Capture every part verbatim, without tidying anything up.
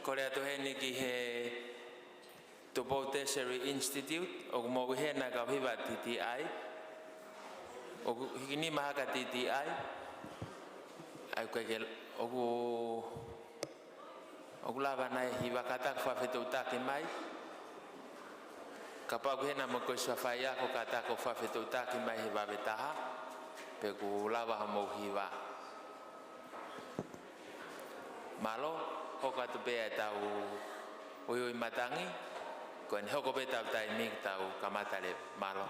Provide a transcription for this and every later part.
Kole atu heni ki he Tupou Tertiary Institute, ʻoku mou ʻi hena kau hiva T T I. ʻOku hiki nima haka T T I. ʻAi, ʻoku ʻikai ke, ʻoku, ʻoku lava nai hiva kātaki fakafetuʻutaki mai. Kapau ʻoku ʻi hena mo e kau ʻosi faiako kātaki ʻo fakafetuʻutaki mai he vave taha, pe ʻoku lava hoʻomou hiva. Mālō, hoko atu pē ʻetau uiui matangi, ko ʻene hoko pē ʻetau taimi ke tau kamata leva. Mālō.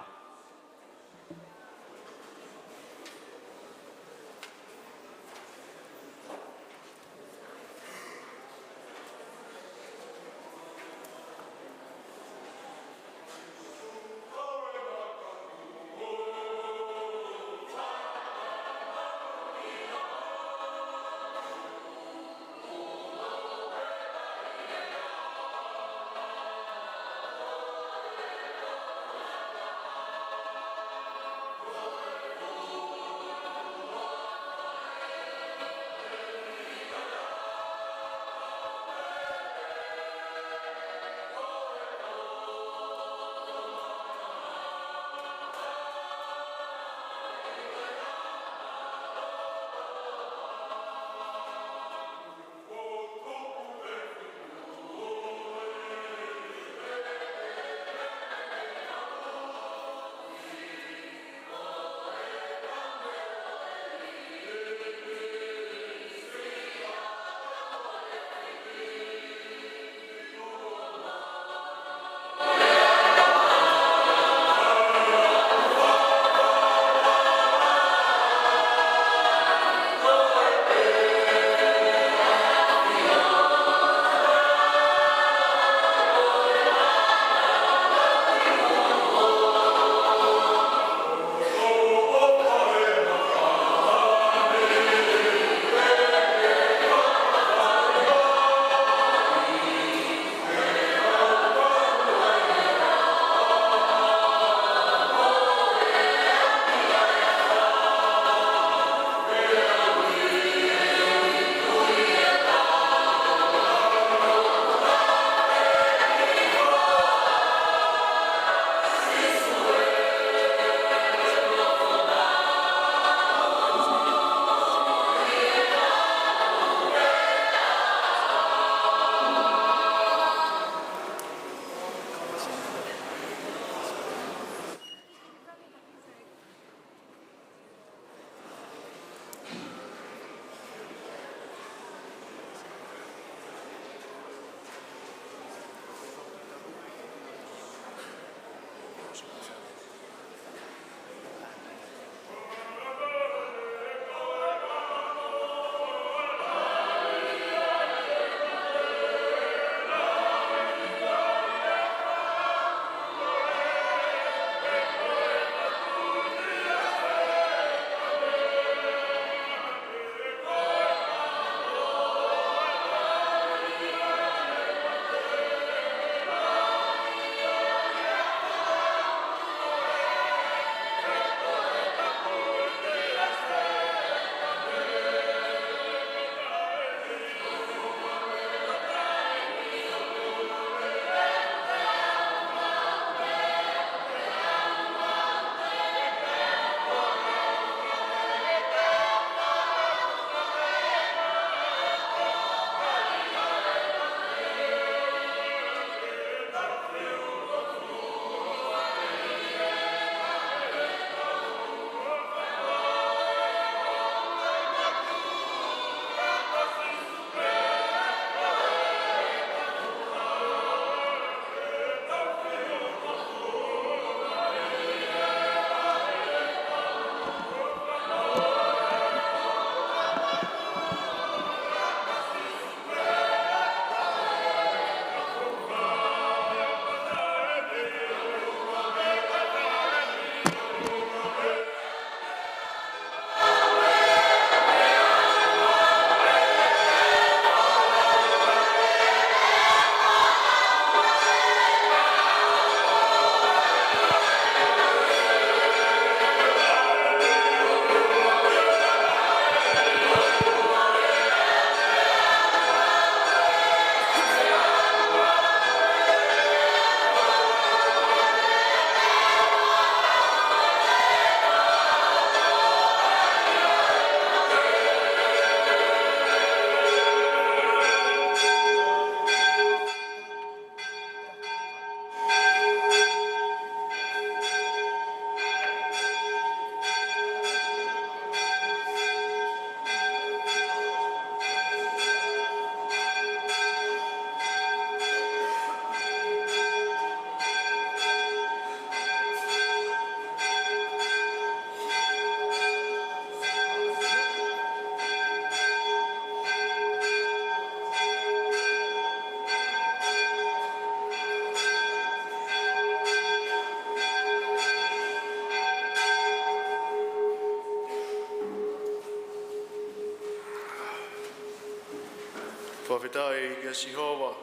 Fakafetaʻi kia Sihova,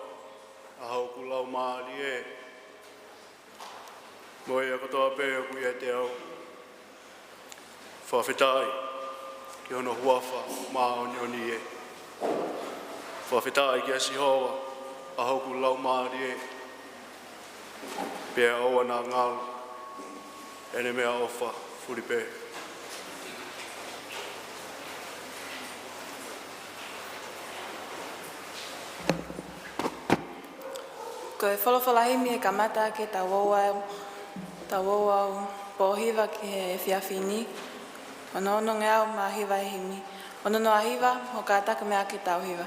ʻa hoku laumālie, mo ia kotoa pē ʻoku ʻiate au, fakafetaʻi ki hono huafa māʻoniʻoni ē. Fakafetaʻi kia Sihova, ʻa hoku laumālie, pea ʻoua naʻa ngalo ʻene meʻaʻofa fulipē. Ko e folofola himi ʻe kamata ʻaki ʻetau ouau, ʻetau ouau pōhiva ki he efiafi ni, ono onongeau mā hiva e himi. Ono noa hiva, ʻo kātaki mai ʻaki ʻetau hiva.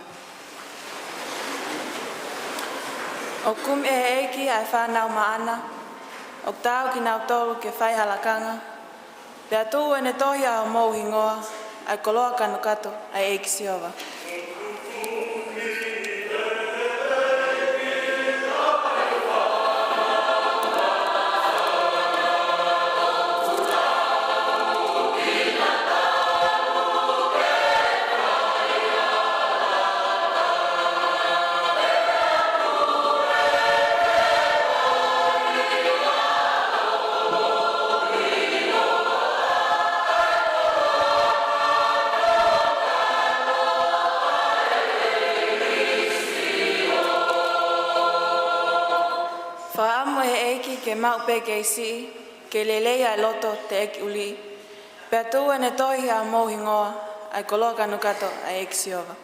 ʻOku kumi ʻe he ʻEiki ʻa e fānau maʻana, ʻoku taau kinautolu ke fai ha lakanga, pea tuʻu ʻene tohi ʻa homou hingoa, ʻa e koloa kanukato ʻa e ʻEiki Sihova. Fakaʻamu ʻe he ʻEiki ke maʻu pē kei siʻi, ke lelei ʻa e loto teʻeki ʻuli, pea tuʻu ʻene tohi ʻa homou hingoa, ʻa e koloa kanukato ʻa e ʻEiki Sihova.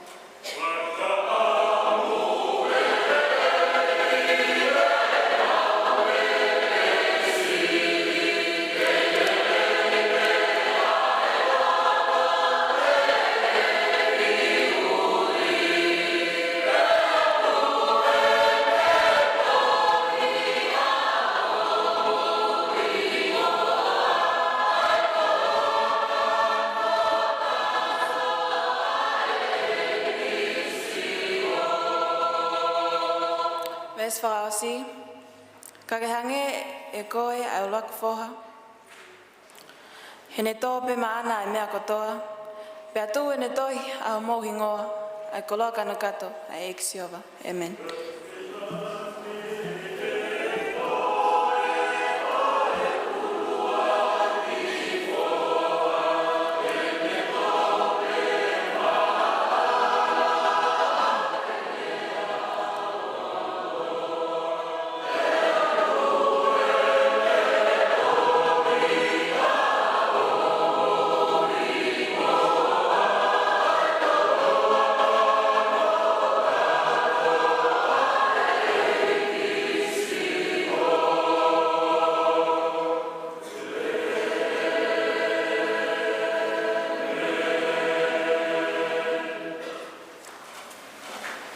Veesi fakaʻosi. Ka ke hangē ʻe koe ʻa e ʻuluaki foha, he ne tō pē maʻana ʻa e meʻa kotoa, pea tuʻu ʻene tohi ʻa homou hingoa, ʻa e koloa kanukato ʻa e ʻEiki Sihova. ʻĒmeni.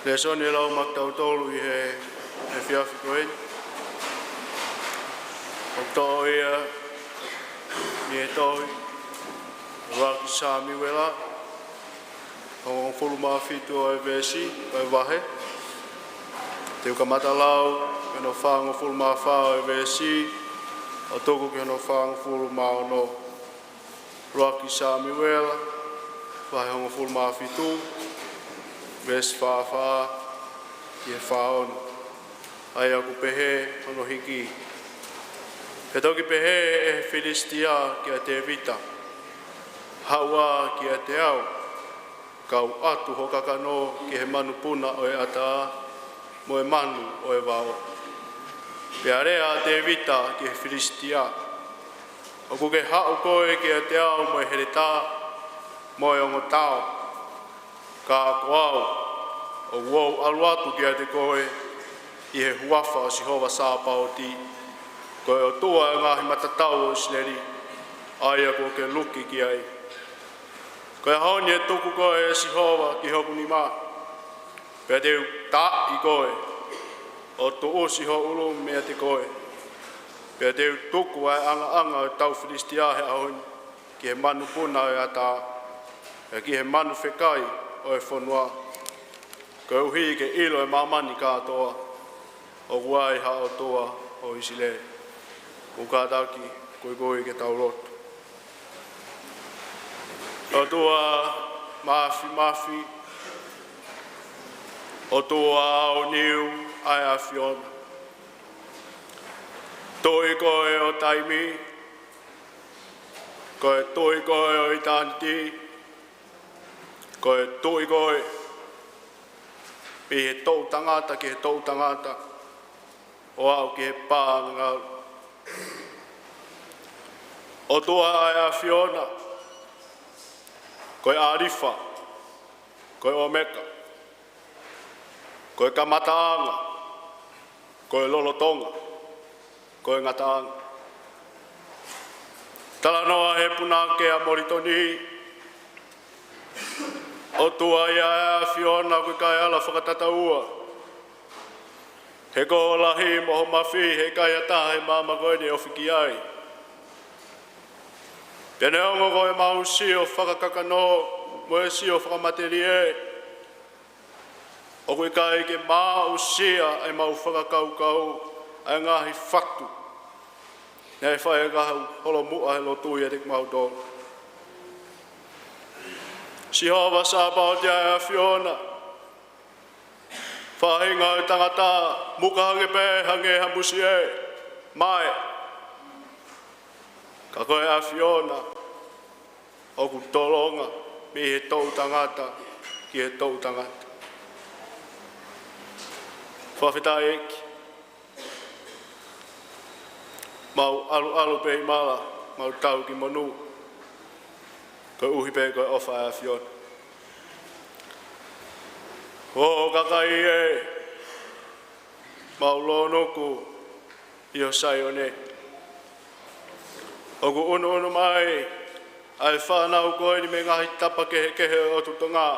Lēsoni ʻe lau maʻa kitautolu ʻi he, he efiafi ko eni, ʻoku toʻo ia mei he tohi ʻuluaki Samiuela, hongofulu mā fitu ʻo e veesi, ʻo e vahe. Te u kamata lau mei hono fāngofulu mā fā ʻo e veesi, ʻo tuku ki hono fāngofulu mā ono. ʻUluaki Samiuela, vahe hongofulu mā fitu, veesi fā fā ki he fā ono. ʻA ia ʻoku pehē hono hiki. Pea toki pehē ʻe he Filisitia kia Tēvita, Haʻu ā kiate au, ka u ʻatu ho kakano ki he manupuna ʻo e ʻatā, mo e manu ʻo e vao. Pea lea ʻa Tēvita ki he Filisitia, ʻOku ke haʻu koe kiate au mo e heletā, mo e ongo tao. Ka ko au, ʻoku ou ʻalu atu kiate koe ʻi he huafa ʻo Sihova Sāpaoti, ko e ʻOtua ʻo e ngaahi matatau ʻo ʻIsileli, ʻa ia kuo ke luki ki ai. Ko e ʻaho ni ʻe tuku koe ʻe Sihova ki hoku nima, pea te u taaʻi koe, ʻo tuʻusi ho ʻulu meiate koe. Pea te u tuku ʻa e ʻangaʻanga ʻo e tau Filisitia he ʻaho ni ki he manupuna ʻo e ʻatā, pea ki he manu fekai ʻo e fonua, koeʻuhi ke ʻilo ʻe māmani kātoa ʻoku ai ha ʻOtua ʻo ʻIsileli. Mou kātaki, kuikui ke tau lotu. ʻOtua Māfimafi, ʻOtua ʻaoniu ʻa e ʻAfiona, Tuʻi koe ʻo taimi, ko e Tuʻi koe ʻo ʻitāniti, ko e Tuʻi koe mei he toʻutangata ki he toʻutangata, ʻo aʻu ki he pā angahala. ʻOtua ʻa e ʻAfiona, ko e ʻAlifa, ko e ʻOmeka, ko e kamataʻanga, ko e lolotonga, ko e ngataʻanga. Talanoa he punake ʻa Molitoni, ʻOtua ia ʻa e ʻAfiona ʻoku ʻikai ala fakatataua. He ko ho lahi mo ho mafi, he ʻikai ha taha he māmani ko eni ʻe ofi ki ai. Pea neongo ko ʻemau sio fakakakano mo e sio fakamatelie, ʻoku ʻikai ke maʻusia ʻemau fakakaukau ʻa e ngaahi fatu naʻe fai ʻe he kau holomuʻa he lotu ʻiate kimautolu. Sihova Sāpaoti ʻa e ʻAfiona, faʻahinga ʻo e tangata muka hake pē hangē ha musie, mae. Ka ko e ʻAfiona ʻoku tolonga mei he toʻutangata ki he toʻutangata. Fakafetaʻi ʻEiki. Mau ʻaluʻalu pē ʻi mala, mau tau ki monū, koeʻuhi pē ko e ʻofa ʻa e ʻAfiona. ʻO kakai ē, mau lōnuku ʻi ho Saione. ʻOku ʻunuʻunu mai ʻa e fānau ko eni mei he ngaahi tapa kehekehe ʻo e ʻOtu Tonga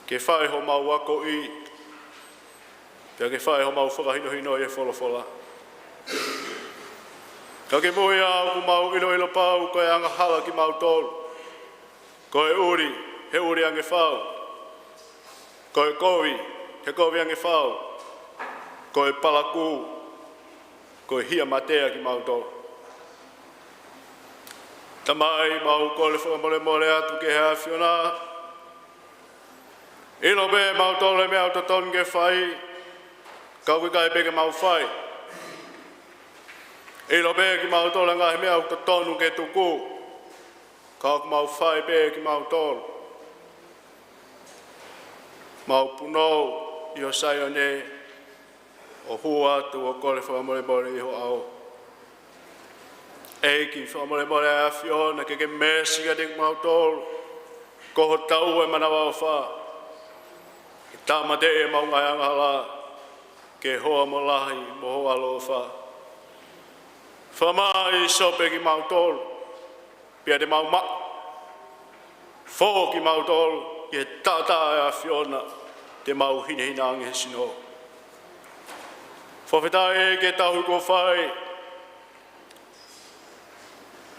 ke fai homau akoʻi, pea ke fai homau fakahinohino ʻi he folofola. Ka ke moʻui ʻa ʻoku mau ʻiloʻilo pau ko e angahala kimautolu. Ko e ʻuli, he ʻuli ange fau. Ko e kovi, he kovi ange fau. Ko e palakū, ko e hia matea kimautolu. Tamai, mau kole fakamolemole atu ki he ʻAfiona. ʻIlo pē mautolu e meʻa ʻoku totonu ke fai, ka ʻoku ʻikai pē ke mau fai. ʻIlo pē kimautolu e ngaahi meʻa ʻoku totonu ke tuku, ka ʻoku mau fai pē kimautolu. Mau punou ʻi ho Saione, ʻo hū atu ʻo kole fakamolemole ʻi ho ʻao. ʻEiki, fakamolemole ʻa e ʻAfiona ke ke meesi kiate kimautolu, ko ho taʻu e manavaʻofa, ke tāmateʻi ʻemau ngaahi angahala, ke hoa mo lahi mo ho ʻaloʻofa. Fakamaʻa ʻi sope kimautolu, pea te mau maʻu. Fō kimautolu ki he taʻataʻa ʻa e ʻAfiona, te mau hinehina ange he sino. Fakafetaʻi ki he tauhi kuo fai,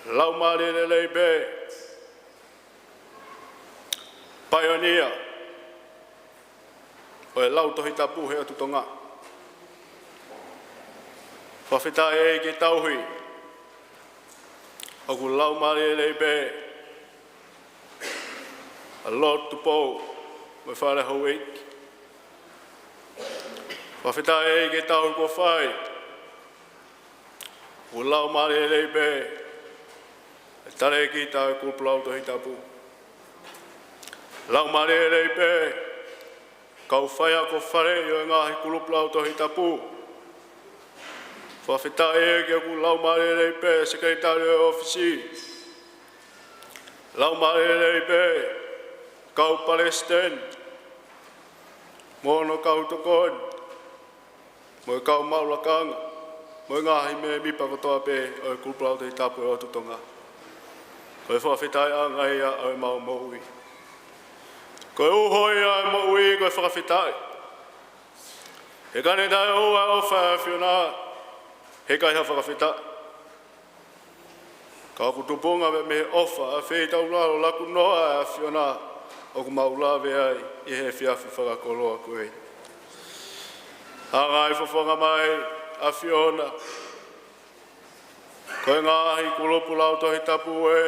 Laumālie Lelei pē, paionia ʻo e Lautohi Tapu he ʻOtu Tonga. Fakafetaʻi ki he tauhi ʻoku Laumālie Lelei pē ʻa Lord Tupou mo e Fale Houʻeiki. Fakafetaʻi ki he tauhi kuo fai ʻoku Laumālie Lelei pē ʻa e Talēkita ʻo e Kulupu Lautohi Tapu. Laumālie Lelei pē kau faiako faleʻi ʻo e ngaahi Kulupu Lautohi Tapu. Fakafetaʻi ki he ʻoku Laumālie Lelei pē Sekelitali ʻo e ʻŌfisi. Laumālie Lelei pē kau palesiteni mo hono kau tokoni, mo e kau maʻu lakanga, mo e ngaahi mēmipa kotoa pē ʻo e Kulupu Lautohi Tapu ʻo e ʻOtu Tonga. Ko e fakafetaʻiʻanga ia ʻo ʻemau moʻui. Ko e uho ia ʻo e moʻui, ko e fakafetaʻi. He ka ne taʻeʻoua e ʻofa ʻa e ʻAfiona, he ʻikai ha fakafetaʻi. Ka ʻoku tupunga mei he ʻofa ʻa e feitaulalo laku noa ʻa e ʻAfiona ʻoku mau lave ai ʻi he efiafi fakakoloa ko eni. Hanga ʻo fofonga mai, ʻAfiona, ko e ngaahi Kulupu Lautohi Tapu ē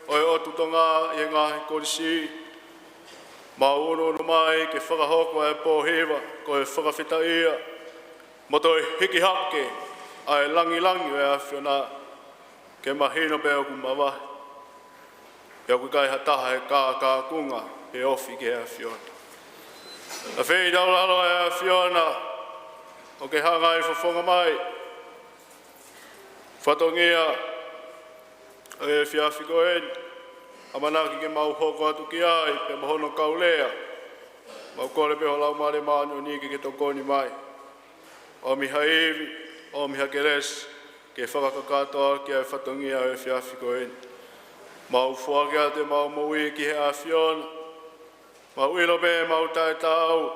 ʻo e ʻOtu Tonga ʻi he ngaahi kolisi, Mau ʻunuʻunu mai ke fakahoko ʻa e pō hiva ko e fakafetaʻia, mo toe hiki hake ʻa e langilangi ʻo e ʻAfiona, ke mahino pē ʻoku mavahe, pea ʻoku ʻikai ha taha ʻe kākākunga pe ofi ki he ʻAfiona. ʻAfeʻi taulalo ʻa e ʻAfiona, ʻo ke hanga ʻo fofonga mai fatongia ʻo e efiafi ko eni, ʻamanaki ke mau hoko atu ki ai pea mo hono kau lea. Mau kole pē ho Laumālie Māʻoniʻoni ke ke tokoni mai, ʻomi ha ivi, ʻomi ha kelesi, ke fakakakato ʻaki ʻa e fatongia ʻo e efiafi ko eni. Mau foaki atu ʻemau moʻui ki he ʻAfiona. Mau ʻilo pē ʻemau taʻetaau,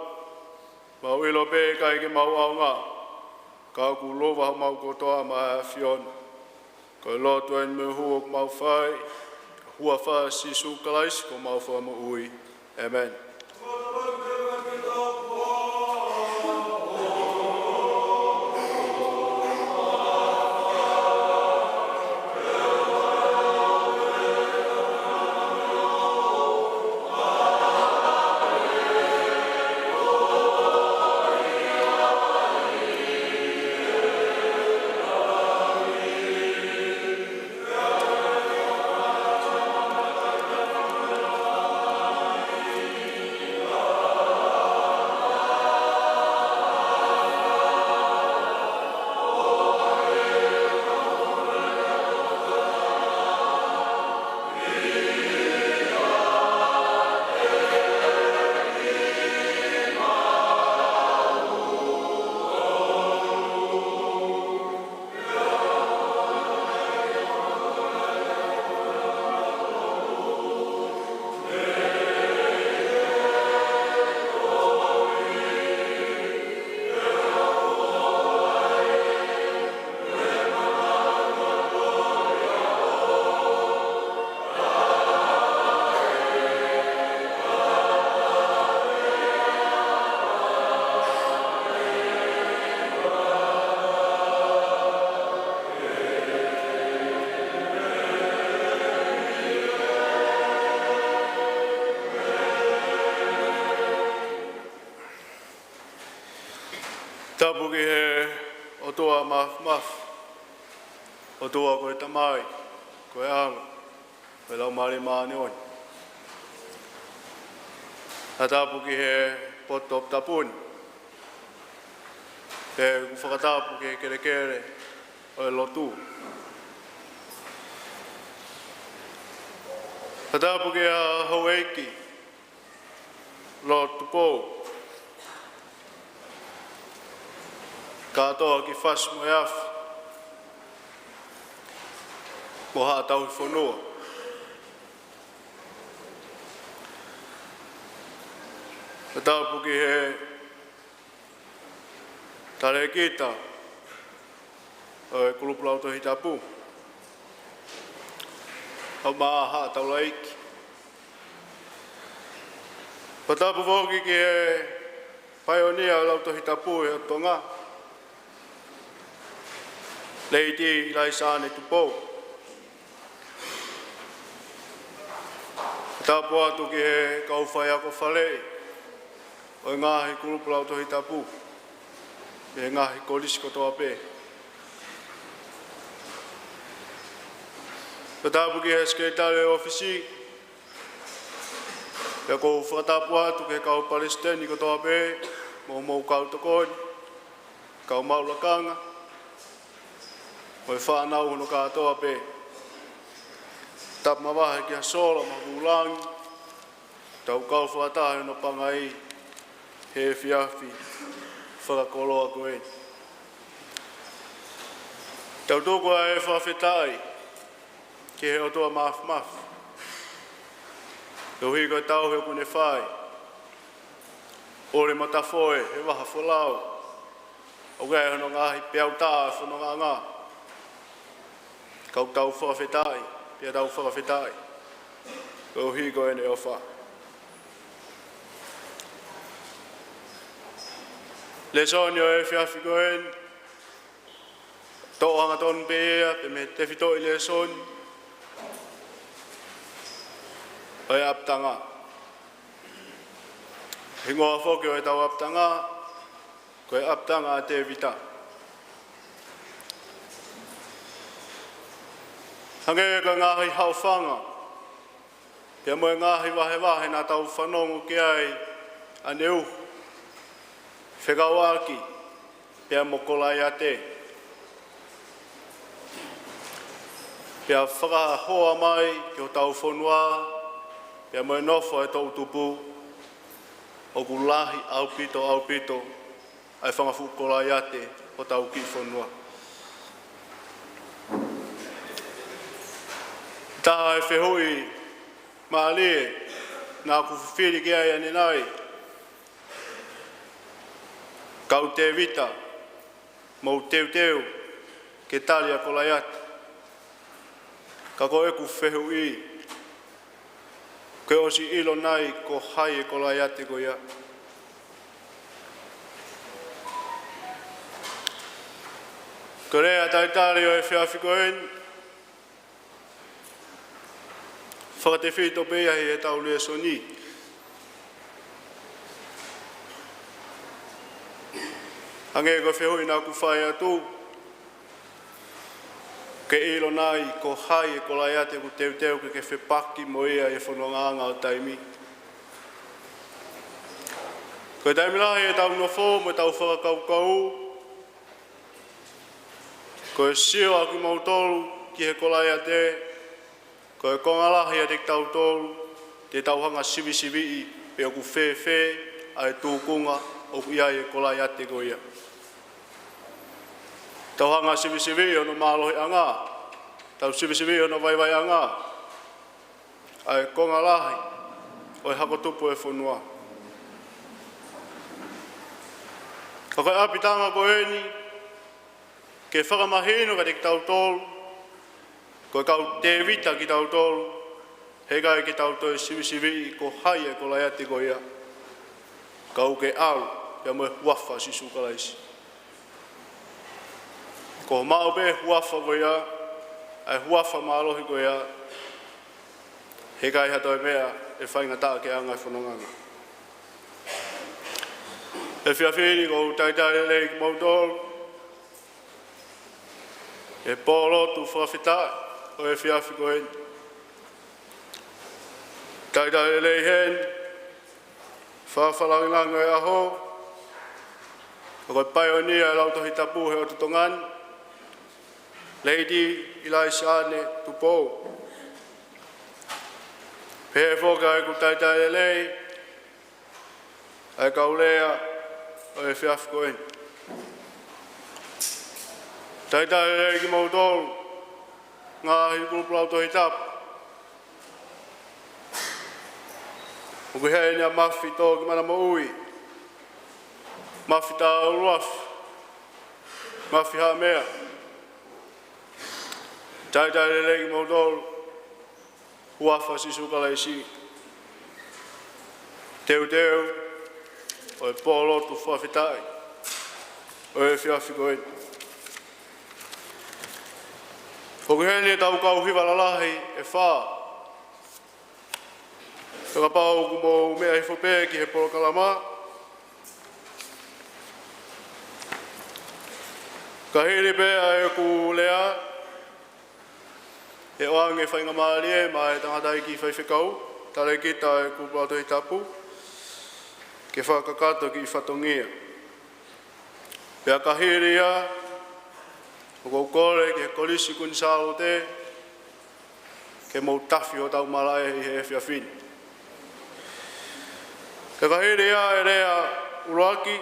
mau ʻilo pē ʻikai ke mau ʻaonga, ka ʻoku lava homau kotoa maʻa e ʻAfiona. Ko e lotu eni mo e hū ʻoku mau fai, huafa ʻo Sīsū Kalaisi ko homau Fakamoʻui. ʻĒmeni. Tapu ki he ʻOtua Māfimafi, ʻOtua ko e Tamai, ko e ʻAlo, ko e Laumālie Māʻoniʻoni. Fakatapu ki he potu toputapu ni, pea ʻoku fakatapu ki he kelekele ʻo e lotu. Fakatapu ki he houʻeiki Lord Tupou, kātoa ki Fasi mo e Afi, mo Haʻa Tauhi Fonua. Fakatapu ki he talēkita ʻo e kulupu Lautohi Tapu, ʻo maʻa Haʻa Taulaʻeiki. Fakatapu foki ki he paionia ʻo e Lautohi Tapu ʻi Tonga, Lady ʻIlaisa ʻAne Tupou. Fakatapu atu ki he kau faiako faleʻi ʻo e ngaahi kulupu Lautohi Tapu, he ngaahi kolisi kotoa pē. Fakatapu ki he sekelitali ʻo e ʻōfisi, pea ʻoku ou fakatapu atu ki he kau palesiteni kotoa pē, mo hoʻomou kau tokoni, kau maʻu lakanga, mo e fānau hono kātoa pē. Tapu mavahe ki ha sola mahuʻinga, tau kau fakataha ʻi hono pangai he efiafi fakakoloa ko eni. Tau tuku ʻa e fakafetaʻi ki he ʻOtua Māfimafi, koeʻuhi ko e tauhi ʻoku ne fai. ʻOle matafoe he vaha folau, ʻoku ʻi ai hono ngaahi peau tā ʻo e fonongaʻanga. Ka ʻoku tau fakafetaʻi, pea tau fakafetaʻi koeʻuhi ko ʻene ʻofa. Lēsoni ʻo e efiafi ko eni, toʻo hangatonu pē ia pē mei he tefitoʻi lēsoni ʻo e ʻapitanga. Hingoa foki ʻo ʻetau ʻapitanga, ko e ʻapitanga ʻa Tēvita. Hangē ko e ngaahi haʻofanga, pea mo e ngaahi vahevahe naʻa tau fanongo ki ai ʻaneuhu, fekauʻaki pea mo Kolaiate. Pea fakahoa mai ki hotau fonua, pea mo e nofo ʻa e toʻutupu, ʻoku lahi ʻaupito, ʻaupito ʻa e fanga fuʻu Kolaiate hotau kiʻi fonua. Taha e fehuʻi mālie naʻa ku fifili ki ai ʻanenai, kau Tēvita, mou teuteu ke tali ʻa Kolaiate. Ka ko ʻeku fehuʻi, ke ʻosi ʻilo nai ko hai e Kolaiate ko ia? Ko e lea talitali ʻo e efiafi ko eni, fakatefito pē ia ʻi heʻetau lēsoni. Hangē ko e fehuʻi naʻa ku fai atu, ke ʻilo nai ko hai e Kolaiate ʻoku teuteu ke ke fepaki mo ia ʻi he fonongaʻanga ʻo taimi. Ko e taimi lahi ʻetau nofo mo ʻetau fakakaukau, ko e sio ʻa kimoutolu ki he Kolaiate, ko e konga lahi ʻiate kitautolu, te tau hanga sivisiviʻi pe ʻoku fēfē ʻa e tūkunga ʻoku ʻi ai e Kolaiate ko ia. Tau hanga sivisiviʻi hono mālohiʻanga, tau sivisiviʻi hono vaivaiʻanga, ʻa e konga lahi ʻo e hako tupu ʻo e fonua. Ka ko e ʻapitanga ko eni, ke fakamahino kiate kitautolu, ko e kau Tēvita kitautolu, heʻikai ke tau toe sivisiviʻi ko hai e Kolaiate ko ia, ka ʻoku ke ʻalu ia mo e huafa ʻo Sīsū Kalaisi. Ko hoʻo maʻu pē huafa ko ia, ʻa e huafa mālohi ko ia, heʻikai ha toe meʻa ʻe faingataʻa ke anga e fonongaʻanga. Efiafi ni ʻoku ou talitali lelei kimoutolu ʻi he pōlotu fakafetaʻi ʻo e efiafi ko eni. Talitali lelei heni, fakafakalāngilangi ʻo e ʻaho, ʻa e paionia ʻo e Lautohi Tapu he ʻotu Tonga ni, Lady ʻIlaiseane Tupou. Pehē foki ʻa ʻeku talitali lelei, ʻa e kau lea ʻo e efiafi ko eni. Talitali lelei kimoutolu, ngaahi kulupu Lautohi Tapu. ʻOku ʻi heni ʻa Mafi Tōkimana Moʻui, Mafi Tāuluafi, Mafi Haʻamea. Talitali lelei kimoutolu, huafa ʻo Sīsū Kalaisi. Teuteu ʻo e pōlotu fakafetaʻi ʻo e efiafi ko eni. ʻOku ʻi heni ʻetau kau hiva lalahi ʻe fā. Pea kapau ʻoku mou meʻa hifo pē ki he polokalama, ka hili pē ʻa ʻeku lea, ʻe ʻoange faingamālie maʻa e tangataʻeiki faifekau, talēkita ʻo e kulupu Lautohi Tapu, ke fakakakato e kiʻi fatongia. Pea ka hili ia, ʻoku ou kole ki he Kolisi Kuini Sālote ke mou tafi hotau malaʻe ʻi he efiafi ni. Pea ka hili ia, ʻe lea ʻuluaki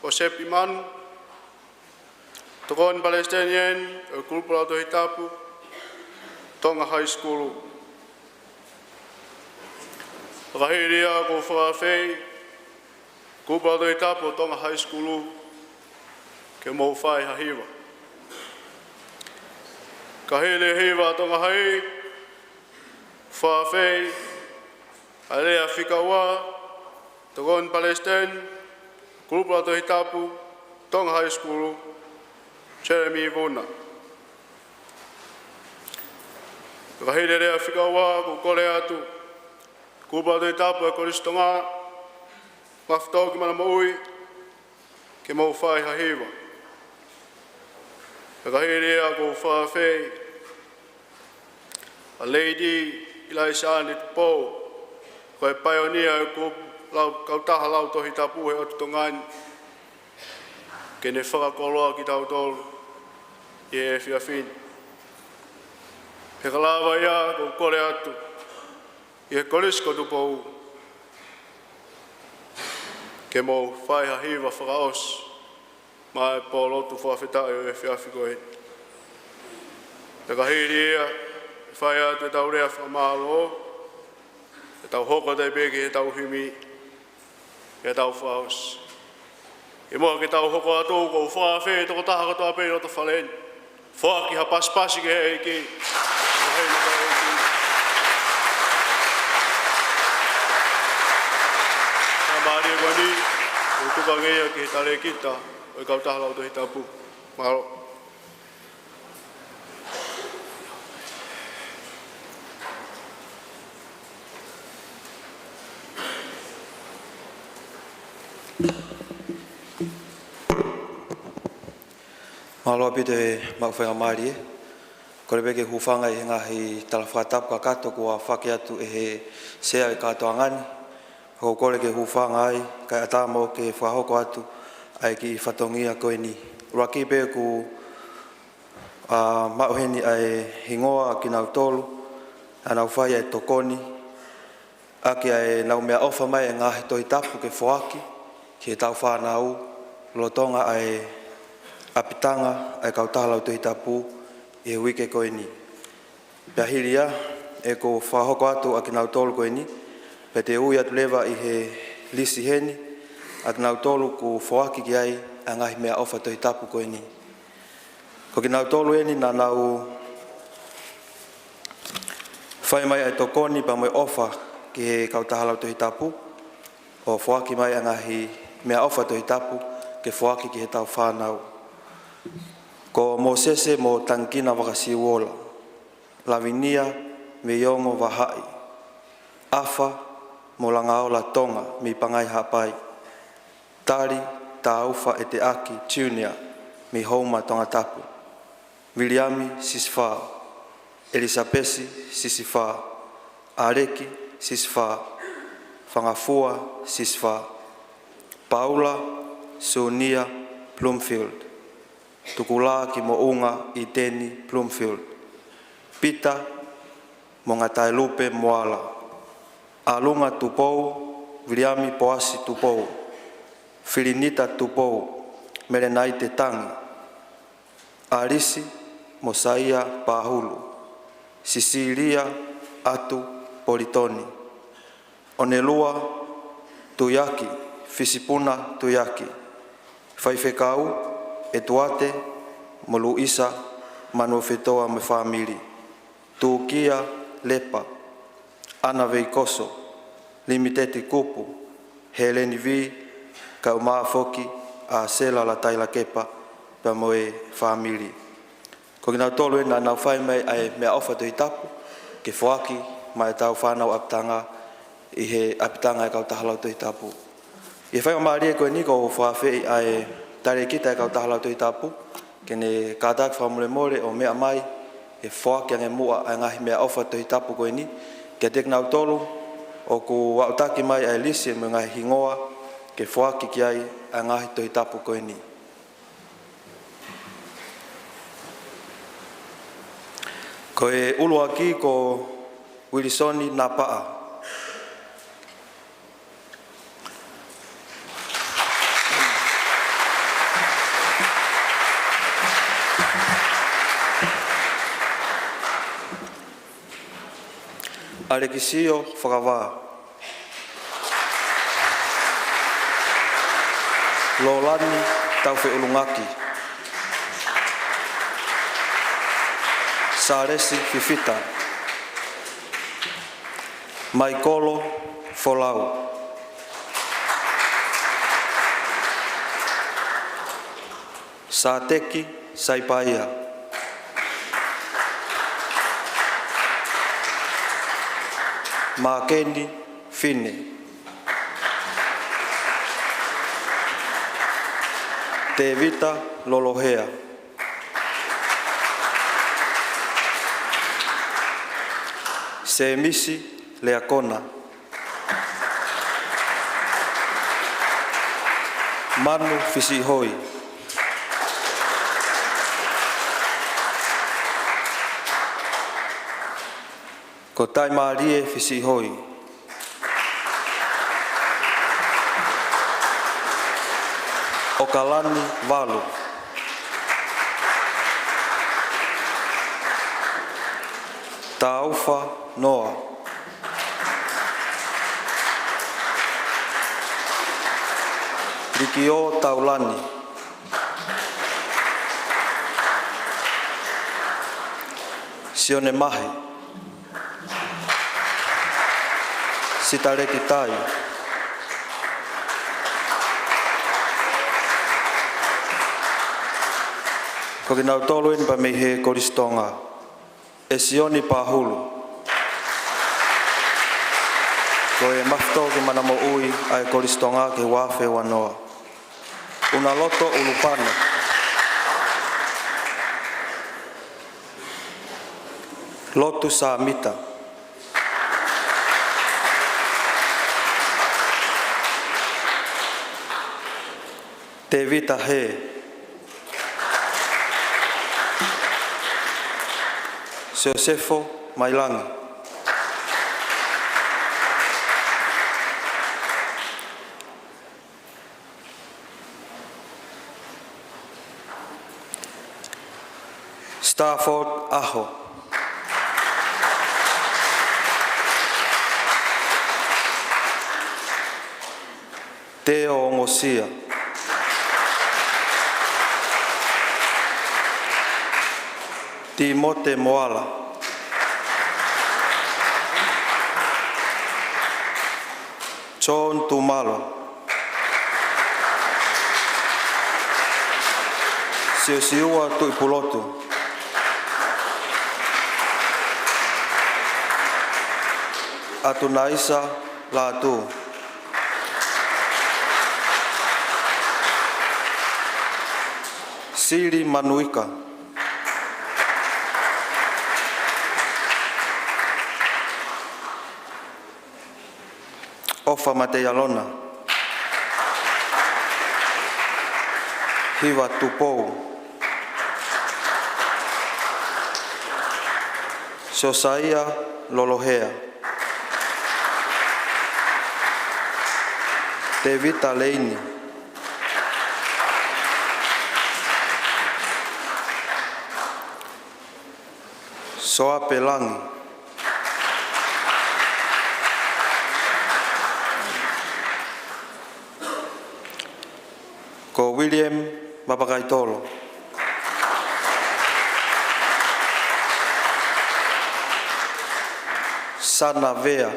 ʻa Sepi Manu, Tokoni Palesiteni ʻo e kulupu Lautohi Tapu Tonga High School. Ka hili ia, ʻoku ou fakaafeʻi kulupu Lautohi Tapu Tonga High School ke mou fai ha hiva. Ka hili e hiva Tonga High, fakaafeʻi ʻa e lea fika ua, Tokoni Palesiteni, kulupu Lautohi Tapu Tonga High School, Jeremy Vuna. Ka hili e lea fika ua, ʻoku ou kole atu, kulupu Lautohi Tapu ʻa e Kolisi Tonga, Mafutoki Mana Moʻui, ke mou fai ha hiva. Pea ka hili ia ʻoku ou fakaafeʻi ʻa Lady ʻIlaiseane Tupou, ko e paionia ʻo e kupu lau, kautaha lau Tohi Tapu he ʻotu Tonga ni, ke ne fakakoloa kitautolu ʻi he efiafi ni. Pea ka lava ia, ʻoku ou kole atu ʻi he Kolisi ko Tupou ke mou fai ha hiva fakaʻosi maʻá e pōlotu fakafetaʻi ʻo e efiafi ko eni. Pea ka hili ia, fai atu ʻetau lea fakamālō, ʻetau hoko atu pē ki heʻetau himi, ʻetau fakaʻosi. ʻI muʻa ke tau hoko atu, ʻoku ou fakaafeʻi e tokotaha kotoa pē ʻi loto fale ni, foaki ha pasipasi ki he ʻEiki. Ko e hei naka ʻEiki. Faingamālie ko eni, ʻoku tuku ange ia ki he talēkita ʻo e kautaha lau Tohi Tapu. Mālō. Mālō ʻaupito e maʻu faingamālie. Kole pē ke u hūfanga ʻi he ngaahi tala fakatapu kakato kuo foaki atu ʻe he Sea ʻo e kātoanga ni. ʻOku ou kole ke u hūfanga ai, kae ʻatā mo au ke fakahoko atu ʻa e kiʻi fatongia ko eni. ʻUluaki pē ʻoku, ā, maʻu heni ʻa e hingoa ʻa kinautolu, ʻa ʻenau fai ʻa e tokoni ʻaki ʻa ʻenau meʻaʻofa mai e ngaahi Tohi Tapu ke foaki ki heʻetau fānau, lolotonga ʻa e ʻapitanga ʻa e kautaha lau Tohi Tapu ʻi he uike ko eni. Pea hili ia, ʻoku fakahoko atu ʻa kinautolu ko eni, pea te u ui atu leva ʻi he lisi heni ʻa kinautolu kuo foaki ki ai ʻa e ngaahi meʻaʻofa Tohi Tapu ko eni. Ko kinautolu eni naʻa nau fai mai ʻa e tokoni pea mo e ʻofa ki he kautaha lau Tohi Tapu, ʻo foaki mai ʻa e ngaahi meʻaʻofa Tohi Tapu ke foaki ki heʻetau fānau. Ko Mōsese mo Tangikina Vakasiuola, Lavinia Veiongo Vahaʻi, ʻAfa mo Langaola Tonga mei Pangai Haʻapai, Tali Taufa ʻEteʻaki Junior mei Houma Tongatapu, Viliami Sisifā, ʻElisapesi Sisifā, ʻAleki Sisifā, Fangafua Sisifā, Paula Sunia Bloomfield, Tukulā ki Moʻunga ʻIteni Bloomfield, Pita mo Ngataelupe Moala, ʻAlunga Tupou, Viliami Poasi Tupou, Filinita Tupou, Melenaite Tangi, ʻAlisi mo Saia Pahulu, Sisilia ʻAtu Politoni, ʻOnelua Tuiaki, Fisipuna Tuiaki, Faifekau ʻEtuate mo Luisa Manuofetoa mo e fāmili, Tukia Lepa, ʻAna Veikoso, Limiteti Kupu, Heleni Vī, kae ʻumaʻā foki ʻa Sela Lataila Kepa pea mo e fāmili. Ko kinautolu eni naʻa nau fai mai ʻa e meʻaʻofa Tohi Tapu ke foaki maʻa ʻetau fānau ʻapitanga ʻi he ʻapitanga ʻa e kautaha lau Tohi Tapu. ʻI he faingamālie ko eni ʻoku ou fakaafeʻi ʻa e talēkita ʻa e kautaha lau Tohi Tapu ke ne kātaki fakamolemole ʻo meʻa mai ke foaki ange muʻa ʻa e ngaahi meʻaʻofa Tohi Tapu ko eni kiate kinautolu ʻoku aʻutaki mai ʻa e lisi mo e ngaahi hingoa ke foaki ki ai ʻa e ngaahi Tohi Tapu ko eni. Ko e ʻuluaki ko Uilisoni Napaʻa. ʻAlekisio Fakavā. Lolani Taufeʻulungaki. Sālesi Fifita. Maikolo Folau. Sāteki Saipaia. Mākeni Fine. Tēvita Lolohea. Sēmisi Leakona. Manu Fisiʻihoi. Ko Taimālie Fisiʻihoi. ʻOkalani Valu. Taufa Noa. Likiō Taulani. Sione Mahe. Sitaleki Tai. Ko kinautolu eni pea mei he Kolisi Tonga. ʻE Sione Pahulu. Ko e mafito ki mana moʻui ʻa e Kolisi Tonga ki he ua afe ua noa. Unaloto ʻUlupano. Lotu Sāmita. Tēvita Hē. Siosefo Mailangi. Stafford ʻAho. Teo Ngosia. Timote Moala. John Tumalo. Siosiua Tuʻipulotu. ʻAtunaisa Lātū. Sili Manuika. ʻOfa Mateialona. Hiva Tupou. Siosaia Lolohea. Tēvita Leini. Soape Langi. Ko William Mapakaitolo. Sana Vea.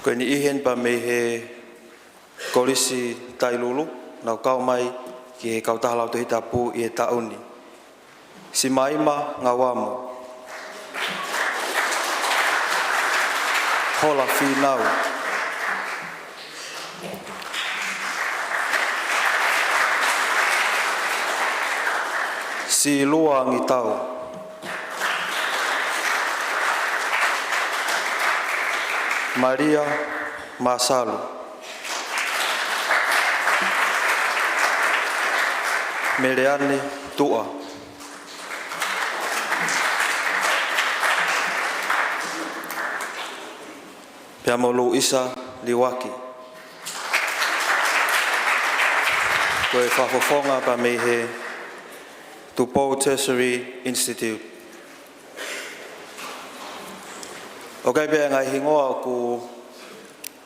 Ko e niʻihi eni pea mei he Kolisi Tailulu, nau kau mai ki he kautaha lautohi tapu ʻi he taʻu ni. Simaima Ngauamo. Hola Fīnau. Silua Ngitau. Malia Masalu. Meleane Tuʻa. Pea mo Luisa Liuaki. Ko e fakafofonga pea mei he Tupou Tertiary Institute. ʻOku ʻi ai pē ngaahi hingoa ʻoku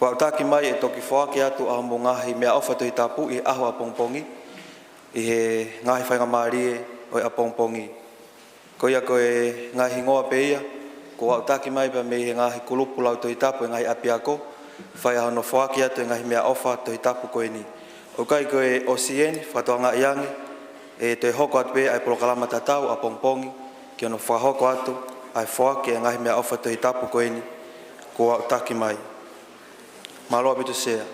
aʻutaki mai ʻe toki foaki atu ʻa hoʻomou ngaahi meʻaʻofa Tohi Tapu ʻi he ʻaho ʻapongipongi, ʻi he ngaahi faingamālie ʻo e ʻapongipongi. Ko ia ko e ngaahi hingoa pē ia, kuo aʻutaki mai pea mei he ngaahi kulupu lautohi tapu ʻo e ngaahi ʻapiako, fai ʻa hono foaki atu e ngaahi meʻaʻofa Tohi Tapu ko eni. ʻOku ʻikai ko e ʻosi eni, fakatokangaʻi ange, ʻe toe hoko atu pē ʻa e polokalama tatau ʻapongipongi, ki hono fakahoko atu ʻa e foaki e ngaahi meʻaʻofa Tohi Tapu ko eni, kuo aʻutaki mai. Mālō ʻaupito Sea.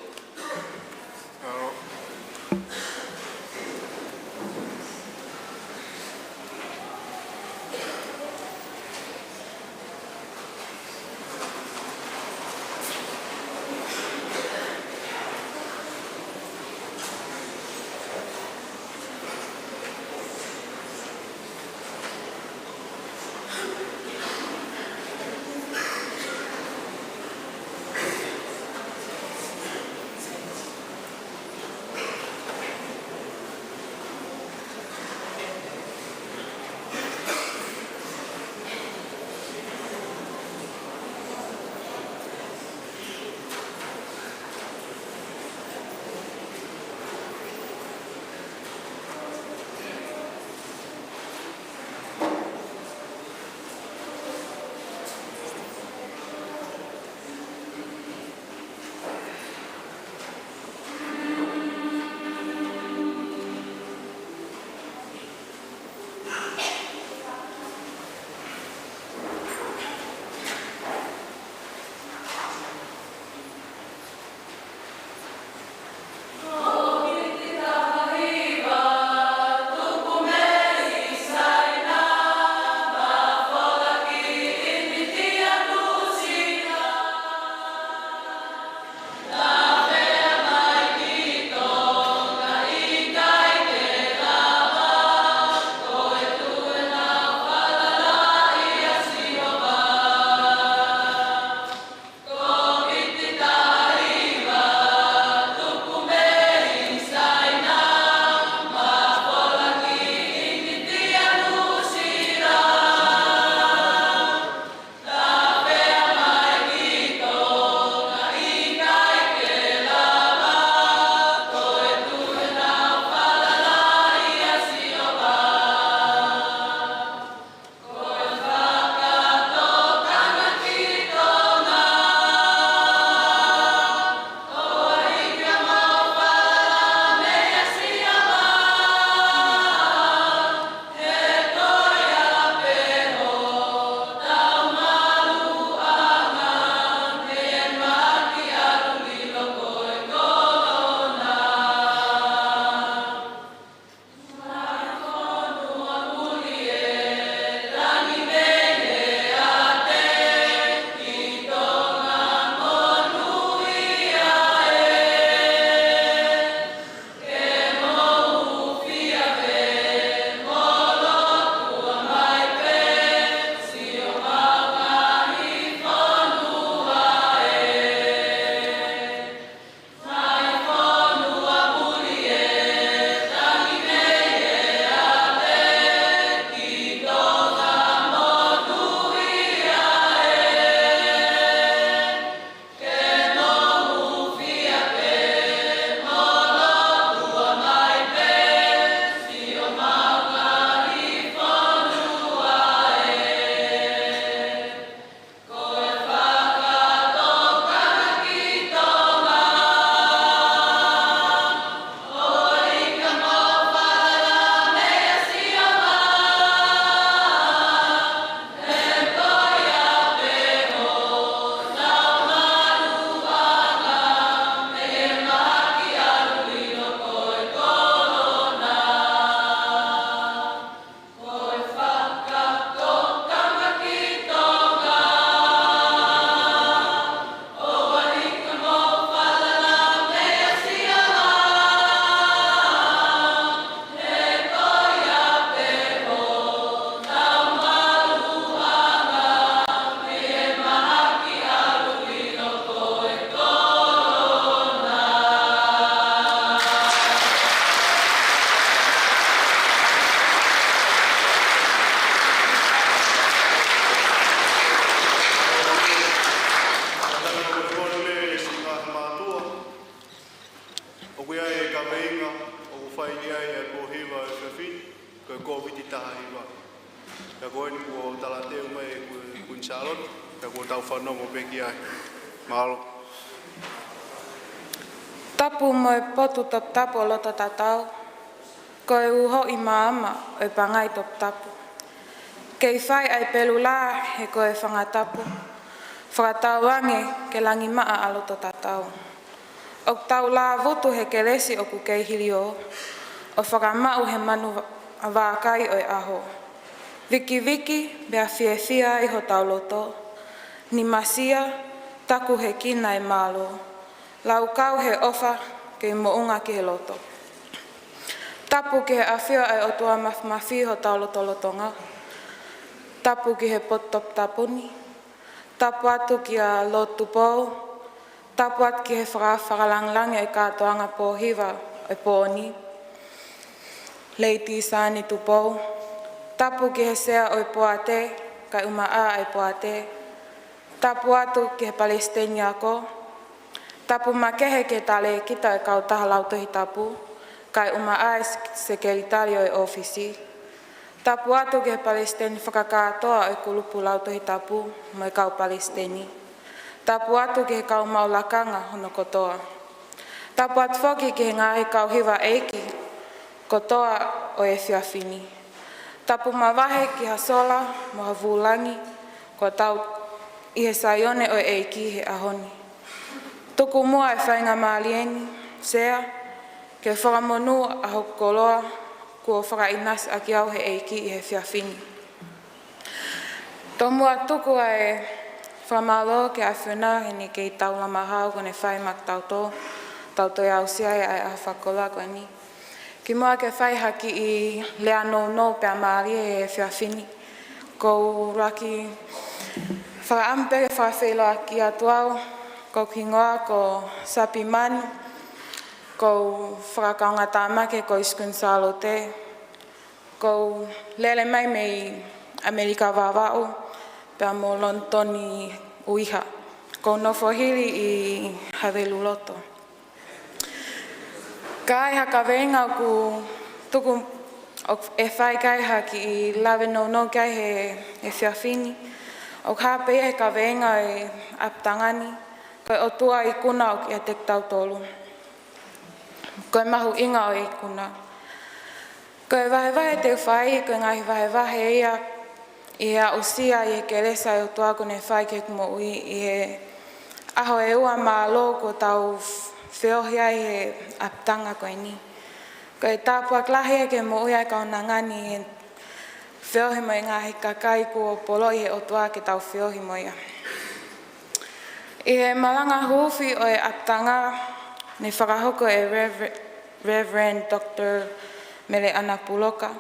ʻOku ʻi ai e kaveinga ʻoku fai ki ai e pō hiva ʻo e efiafi ni, ko e Kōviti taha hiva. Pea ko eni kuo talateu mai ʻe Kuini Sālote, pea kuo tau fanongo pē ki ai. Mālō. Tapu mo e potu toputapu ʻo loto tatau, ko e uhoʻi maama ʻo e pangai toputapu. Kei fai ʻa e pelula he ko e fanga tapu. Fakatauange ke langimaʻa ʻa loto tatau. ʻOku tau lāvutu he kelesi ʻoku kei hiliō, ʻo fakamaʻu he manu vākai ʻo e ʻaho. Vikiviki pea fiefia ai hotau loto. Nimasia, taku he kina e mālō. Laukau he ʻofa kei moʻunga ki he loto. Tapu ki he ʻafio ʻa e ʻOtua Mafimafi hotau lotolotonga. Tapu ki he potu toputapu ni. Tapu atu kia Lord Tupou. Tapu atu ki he faka-, fakalāngilangi ʻo e kātoanga pōhiva ʻo e pō ni, Lady Sani Tupou. Tapu ki he sea ʻo e poate, kae ʻumaʻā ʻa e poate. Tapu atu ki he palesiteni ako. Tapu makehe ki he talēkita ʻo e kautaha Lautohi Tapu, kae ʻumaʻā ʻa e sek-, sekelitali ʻo e ʻōfisi. Tapu atu ki he palesiteni fakakātoa ʻo e kulupu Lautohi Tapu mo e kau palesiteni. Tapu atu ki he kau maʻu lakanga hono kotoa. Tapu atu foki ki he ngaahi kau hiva ʻeiki kotoa ʻo e efiafi ni. Tapu mavahe ki ha sola mo ha vūlangi kuo tau ʻi he Saione ʻo e ʻEiki he ʻaho ni. Tuku muʻa e faingamālie ni, Sea, ke fakamonū ʻa hoku koloa kuo fakaʻinasi ʻaki au he ʻEiki ʻi he efiafi ni. Tomuʻa tuku ʻa e fakamālō ki he ʻAfiona heʻene kei taulama hau kuo ne fai maʻa kitautolu, tau toe aʻusia ai ʻa e ʻaho fakakoloa ko eni. Kimuʻa ke fai ha kiʻi lea nounou pea mālie he efiafi ni, ʻoku ou ʻuluaki fakaʻamu pē ke fakafeʻiloaki atu au. Ko hoku hingoa ko Sapi Manu, ʻoku ou fakakaungātāmaki he Kolisi Kuini Sālote. ʻOku ou lele mai mei ʻAmelika Vavaʻu pea mo Lonitoni ʻUiha. ʻOku ou nofo hili ʻi Haveluloto. Ka ai ha kaveinga ʻoku tuku ʻoku fai ki ai ha kiʻi lave nounou ki ai he, he efiafi ni, ʻoku hā pē ia he kaveinga ʻo e ʻapitanga ni, ko e ʻOtua ikuna ʻoku ʻiate kitautolu. Ko e mahuʻinga ʻo e ikuna. Ko e vahevahe te u fai, ko e ngaahi vahevahe ia ʻi he aʻusia ʻi he kelesi ʻa e ʻOtua kuo ne fai ki heʻeku moʻui ʻi he ʻaho ʻe ua mālō kuo tau feohi ai he ʻapitanga ko eni. Ko e tāpuaki lahi ia ki he moʻui ʻa e kaunanga ni he feohi mo e ngaahi kakai kuo poloʻi he ʻOtua ke tau feohi mo ia. ʻI he malanga huufi ʻo e ʻapitanga ne fakahoko ʻe Rever-, Reverend Doctor Meleʻana Puloka,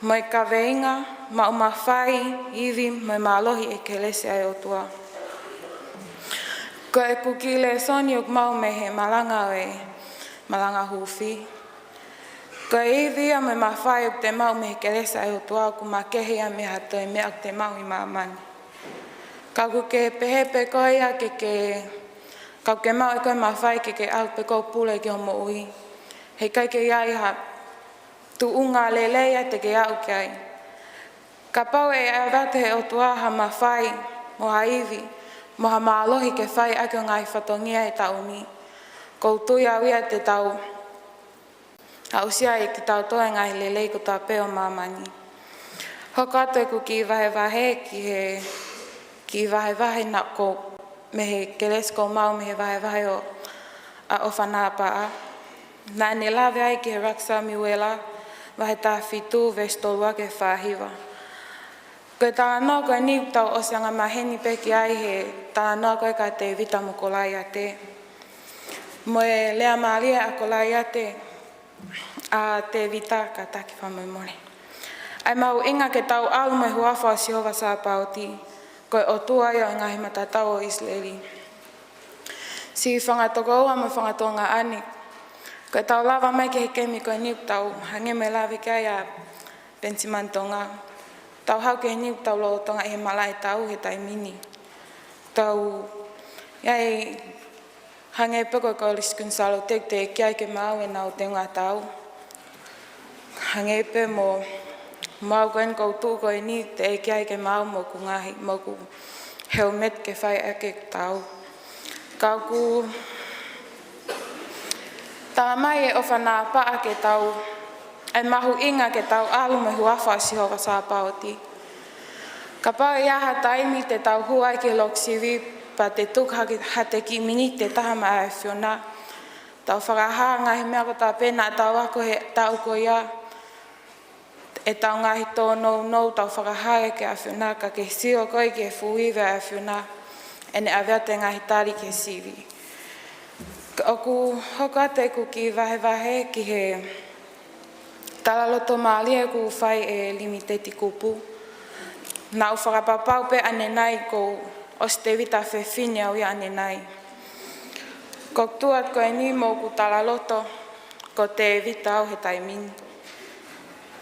mo e kaveinga, Maʻu Mafai, Ivi mo e Mālohi ʻi he Kelesi ʻa e ʻOtua. Ko ʻeku kiʻi lēsoni ʻoku maʻu mei he malanga ʻo e malanga huufi. Ko e ivi ia mo e mafai ʻoku te maʻu mei he kelesi ʻa e ʻOtua ʻoku makehe ia mei ha toe meʻa ʻoku te maʻu ʻi māmani. Ka ʻoku ke pehē pē koe ia ke ke, ka ʻoku ke maʻu ʻe koe mafai ke ke ʻalu pē koe ʻo pule ki hoʻo moʻui. Heʻikai ke ʻi ai ha tuʻunga lelei ia te ke aʻu ki ai. Kapau ʻe ʻave atu ʻe he ʻOtua ha mafai mo ha ivi mo ha mālohi ke fai ʻaki hoʻo ngaahi fatongia he taʻu ni, ʻoku ou tui au ia te tau aʻusia ʻe kitautolu e ngaahi lelei kotoa pē ʻo māmani. Hoko atu ʻeku kiʻi vahevahe ki he kiʻi vahevahe naʻa ku mei he kelesi kuo u maʻu mei he vahevahe ʻo ʻa ʻOfa Naʻapaʻa. Naʻa ne lave ai ki he ʻuluaki Samiuela, vahe taha fitu, veesi tolu ua ki he fā hiva. Ko e talanoa ko eni ʻoku tau ʻosi angamaheni pē ki ai he talanoa ko ē kia Tēvita mo Kolaiate. Mo e lea mālie ʻa Kolaiate, ʻa Tēvita, kātaki fakamolemole. ʻA e mahuʻinga ke tau ʻalu mo e huafa ʻo Sihova Sāpaoti, ko e ʻOtua ia ʻo e ngaahi mataʻu ʻo ʻIsileli. Siʻi fanga tokoua mo e fanga tuongaʻane, ko e tau lava mai ki he kemi ko eni ʻoku tau hangē mo e lave ki ai ʻa Penisimani Tonga. Tau haʻu ki heni ʻoku tau lolotonga ʻi he malaʻe tau he taimi ni. Tau ʻi ai hangē pē ko e Kolisi Kuini Sālote ʻoku teʻeki ai ke maʻu ʻenau teunga tau. Hangē pē mo, mo au ko eni ʻoku ou tuʻu ko eni teʻeki ai ke maʻu mo ʻeku ngaahi, mo ʻeku helmet ke fai ʻaki ʻeku tau. Ka ʻoku tala mai ʻe ʻOfa Naʻapaʻa ke tau, ʻa e mahuʻinga ke tau ʻalu mo e huafa ʻo Sihova Sāpaoti. Kapau ʻe ʻi ai ha taimi te tau hū ai ki he loki sivi, pea te tuku ha ki-, ha kiʻi miniti ʻe taha maʻa e ʻAfiona, tau fakahā e ngaahi meʻa kotoa pē naʻa tau ako he taʻu ko ia, ʻetau ngaahi tōnounou, tau fakahā ki he ʻAfiona, kae ke sio koe ki he fuʻu ivi ʻa e ʻAfiona, ʻene ʻave atu e ngaahi tali ki he sivi. Ka ʻoku hoko atu ʻeku kiʻi vahevahe ki he talaloto mālie kuo fai ʻe Limiteti Kupu. Naʻá ku fakapapau pē ʻanenai kuo ʻosi Tēvita fefine au ia ʻanenai. Ko e tuʻa ko eni mo ʻeku talaloto, ko Tēvita au he taimi ni.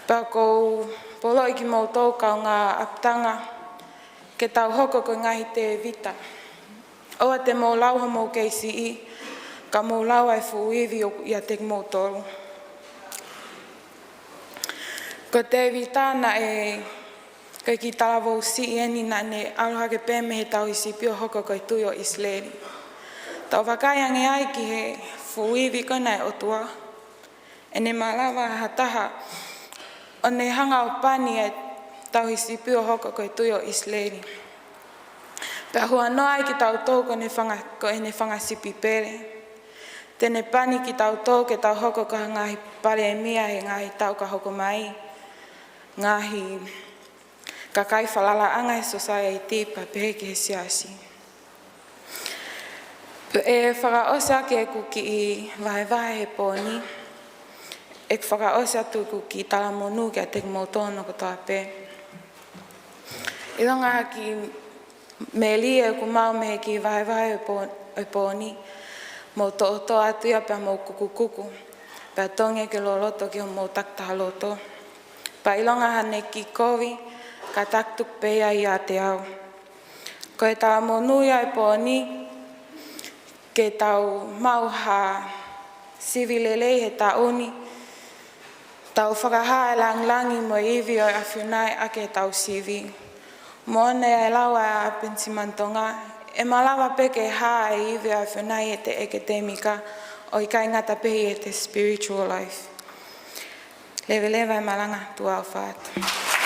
Pea ʻoku ou poloʻi kimoutolu kaungā ʻapitanga ke tau hoko ko e ngaahi Tēvita. ʻOua te mou lau homou kei siʻi, ka mou lau ʻa e fuʻu ivi ʻoku ʻiate kimoutolu. Ko Tēvita naʻe, ko e kiʻi talavou siʻi eni naʻá ne ʻalu hake pē mei he tauhi sipi ʻo hoko ko e tuʻi ʻo ʻIsileli. Tau vakai ange ai ki he fuʻu ivi ko ena ʻa e ʻOtua. ʻEne malava ha taha ʻo ne hanga ʻo pani e tauhi sipi ʻo hoko ko e tuʻi ʻo ʻIsileli. Pea huanoa ai kitautolu ko ʻene fanga, ko ʻene fanga sipi pele. Te ne pani kitautolu ke tau hoko ko ha ngaahi palēmia he ngaahi taʻu ka hoko mai. Ngaahi kakai falalaʻanga he society pea pehē ki he siasi. Pea ʻe fakaʻosi ʻaki ʻeku kiʻi vahevahe he pō ni, ʻeku fakaʻosi atu ʻeku kiʻi talamonū kiate kimoutolu kotoa pē. ʻIlonga ha kiʻi melie ʻoku maʻu mei he kiʻi vahevahe he pō, he pō ni, mou toʻotoʻo atu ia pea mou kukukuku, pea tongi ke loloto ki homou takitaha loto. Pea ʻilonga haʻane kiʻi kovi, ka takituku pē ia ʻiate au. Ko e talamonū ia he pō ni, ke tau maʻu ha sivi lelei he taʻu ni, tau fakahā e langilangi mo e ivi ʻo e ʻAfiona ʻaki ʻetau sivi. Moʻoni e lau ʻa e ʻApenisimani Tonga, ʻe malava pē ke hā e ivi ʻo e ʻAfiona ʻi heʻete ʻeketemika, ʻo ʻikai ngata pē ʻi heʻete spiritual life. Leveleva e malanga, tuʻa ʻofa atu.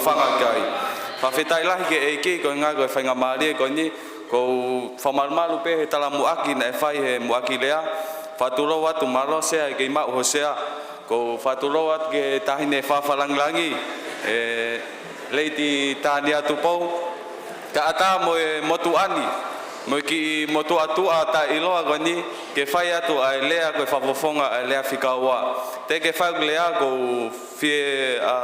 Fanga kai. Fakafetaʻi lahi ki he ʻEiki, ko e ʻuhinga ko e faingamālie ko eni, ʻoku ou fakamalumalu pē he talamuʻaki naʻe fai he muʻaki lea. Fakatulou atu, mālō Sea, ʻikai maʻu ho sea. ʻOku ou fakatulou atu ki he Taʻahine Fafalangilangi, ʻe Lady Tania Tupou. Kae ʻatā mo e motuʻa ni, mo e kiʻi motuʻa tuʻa taʻeʻiloa ko eni, ke fai atu ʻa e lea ko e fakafofonga ʻa e lea fika ua. Teʻeki ke fai ʻeku lea, ʻoku ou fie, ā,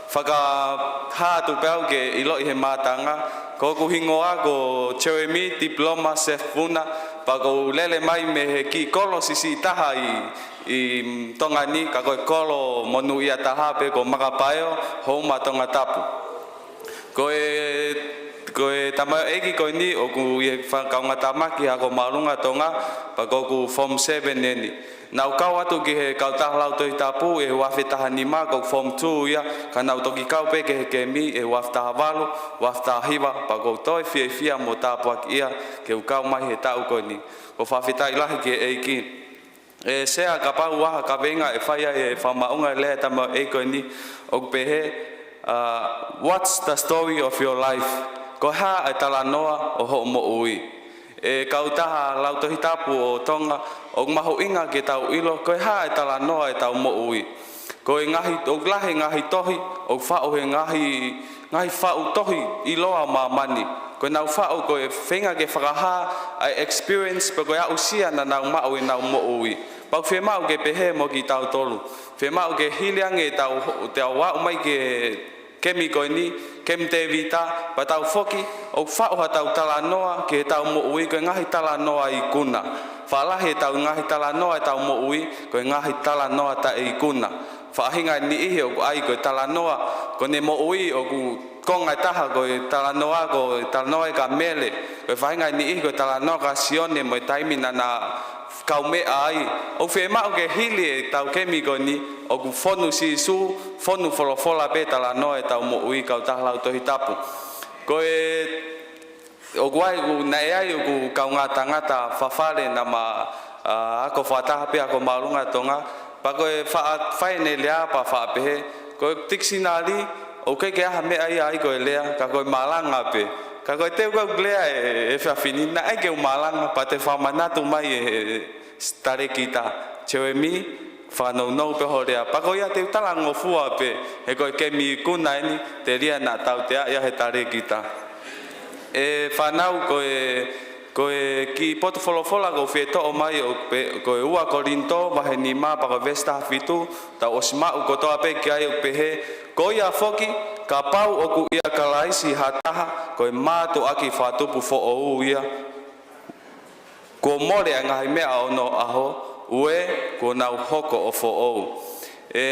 fakahā atu pē au ke ʻiloʻi he mātanga. Ko hoku hingoa ko Jeremy Diploma Sefuna, pea ʻoku ou lele mai mei he kiʻi kolo siʻisiʻi taha ʻi, ʻi Tonga ni, ka ko e kolo monūʻia taha pē ko Makapaeo, Houma, Tongatapu. Ko e, ko e tamaioʻeiki ko eni ʻoku ʻi he fa-, kaungātāmaki ako māʻolunga Tonga, pea ko ʻeku Form seven eni. Naʻá ku kau atu ki he kautaha lau Tohi Tapu ʻi he ua afe taha nima, ko ʻeku Form two ia, ka naʻá ku toki kau pē ki he kemi ʻi he ua afe taha valu, ua afe taha hiva, pea ʻoku ou toe fiefia mo tāpuakiʻia ke u kau mai he taʻu ko eni. ʻOku ou fakafetaʻi lahi ki he ʻEiki. ʻE Sea, kapau ʻoku ʻi ai ha kaveinga ʻe fai ai e fakamaʻunga lea ʻa e tamaioʻeiki ko eni, ʻoku pehē, ā, "What's the story of your life?" Ko e hā e talanoa ʻo hoʻo moʻui? ʻE kautaha lau Tohi Tapu ʻo Tonga, ʻoku mahuʻinga ke tau ʻilo ko e hā e talanoa ʻetau moʻui. Ko e ngaahi, ʻoku lahi e ngaahi tohi ʻoku faʻu he ngaahi, ngaahi faʻu tohi ʻiloa ʻo māmani. Ko ʻenau faʻu ko e feinga ke fakahā ʻa e experience pe ko e aʻusia naʻa nau maʻu ʻi heʻenau moʻui. Pea ʻoku fiemaʻu ke pehē mo kitautolu. Fiemaʻu ke hili ange ʻetau, te tau aʻu mai ki he kemi ko eni, Kemi Tēvita, pea tau foki ʻo faʻu haʻatau talanoa ki heʻetau moʻui ko e ngaahi talanoa ikuna. Faʻa lahi ʻetau ngaahi talanoa ʻetau moʻui ko e ngaahi talanoa taʻeikuna. Faʻahinga e niʻihi ʻoku ʻai ko e talanoa, ko ʻene moʻui ʻoku konga ʻe taha ko e talanoa, ko e talanoa ʻa e kamele. Ko e faʻahinga e niʻihi ko e talanoa kia Sione mo e taimi naʻá na kaumeʻa ai. ʻOku fiemaʻu ke hili ʻetau kemi ko eni, ʻoku fonu Sīsū, fonu folofola pē talanoa ʻetau moʻui, kautaha lau Tohi Tapu. Ko e, ʻoku ʻi ai, ʻoku, naʻe ʻi ai ʻeku kaungā tangata fafale naʻá ma, ā, ako fakataha pē ako māʻolunga Tonga. Pea ko e faʻa fai ʻene lea pea faʻa pehē, ko e tikisinali, ʻoku ʻikai ke ʻi ai ha meʻa ia ʻa ia ko e lea, ka ko e malanga pē. Ka ko e teu kau lea ʻe, ʻe fafini, naʻe ʻikai ke u malanga, pea toe fakamanatu mai ʻe he, ʻe he talēkita, Jeremy, fakanounou pē hoʻo lea. Pea ko ia te u talangofua pē, he ko e kemi ikuna eni, telia naʻa tautea ia he talēkita. ʻE fānau, ko e, ko e kiʻi potu folofola ʻoku ou fie toʻo mai ʻoku pehē, ko e ua Kolinitō, vahe nima, pea ko e veesi taha fitu, tau ʻosi maʻu kotoa pē ki ai, ʻoku pehē, ko ia foki, kapau ʻoku ʻia Kalaisi ha taha, ko e mātuʻaki fakatupu foʻou ia. Kuo mole ʻa e ngaahi meʻa ʻo onoʻaho, ʻuē, kuo nau hoko ʻo foʻou. ʻE,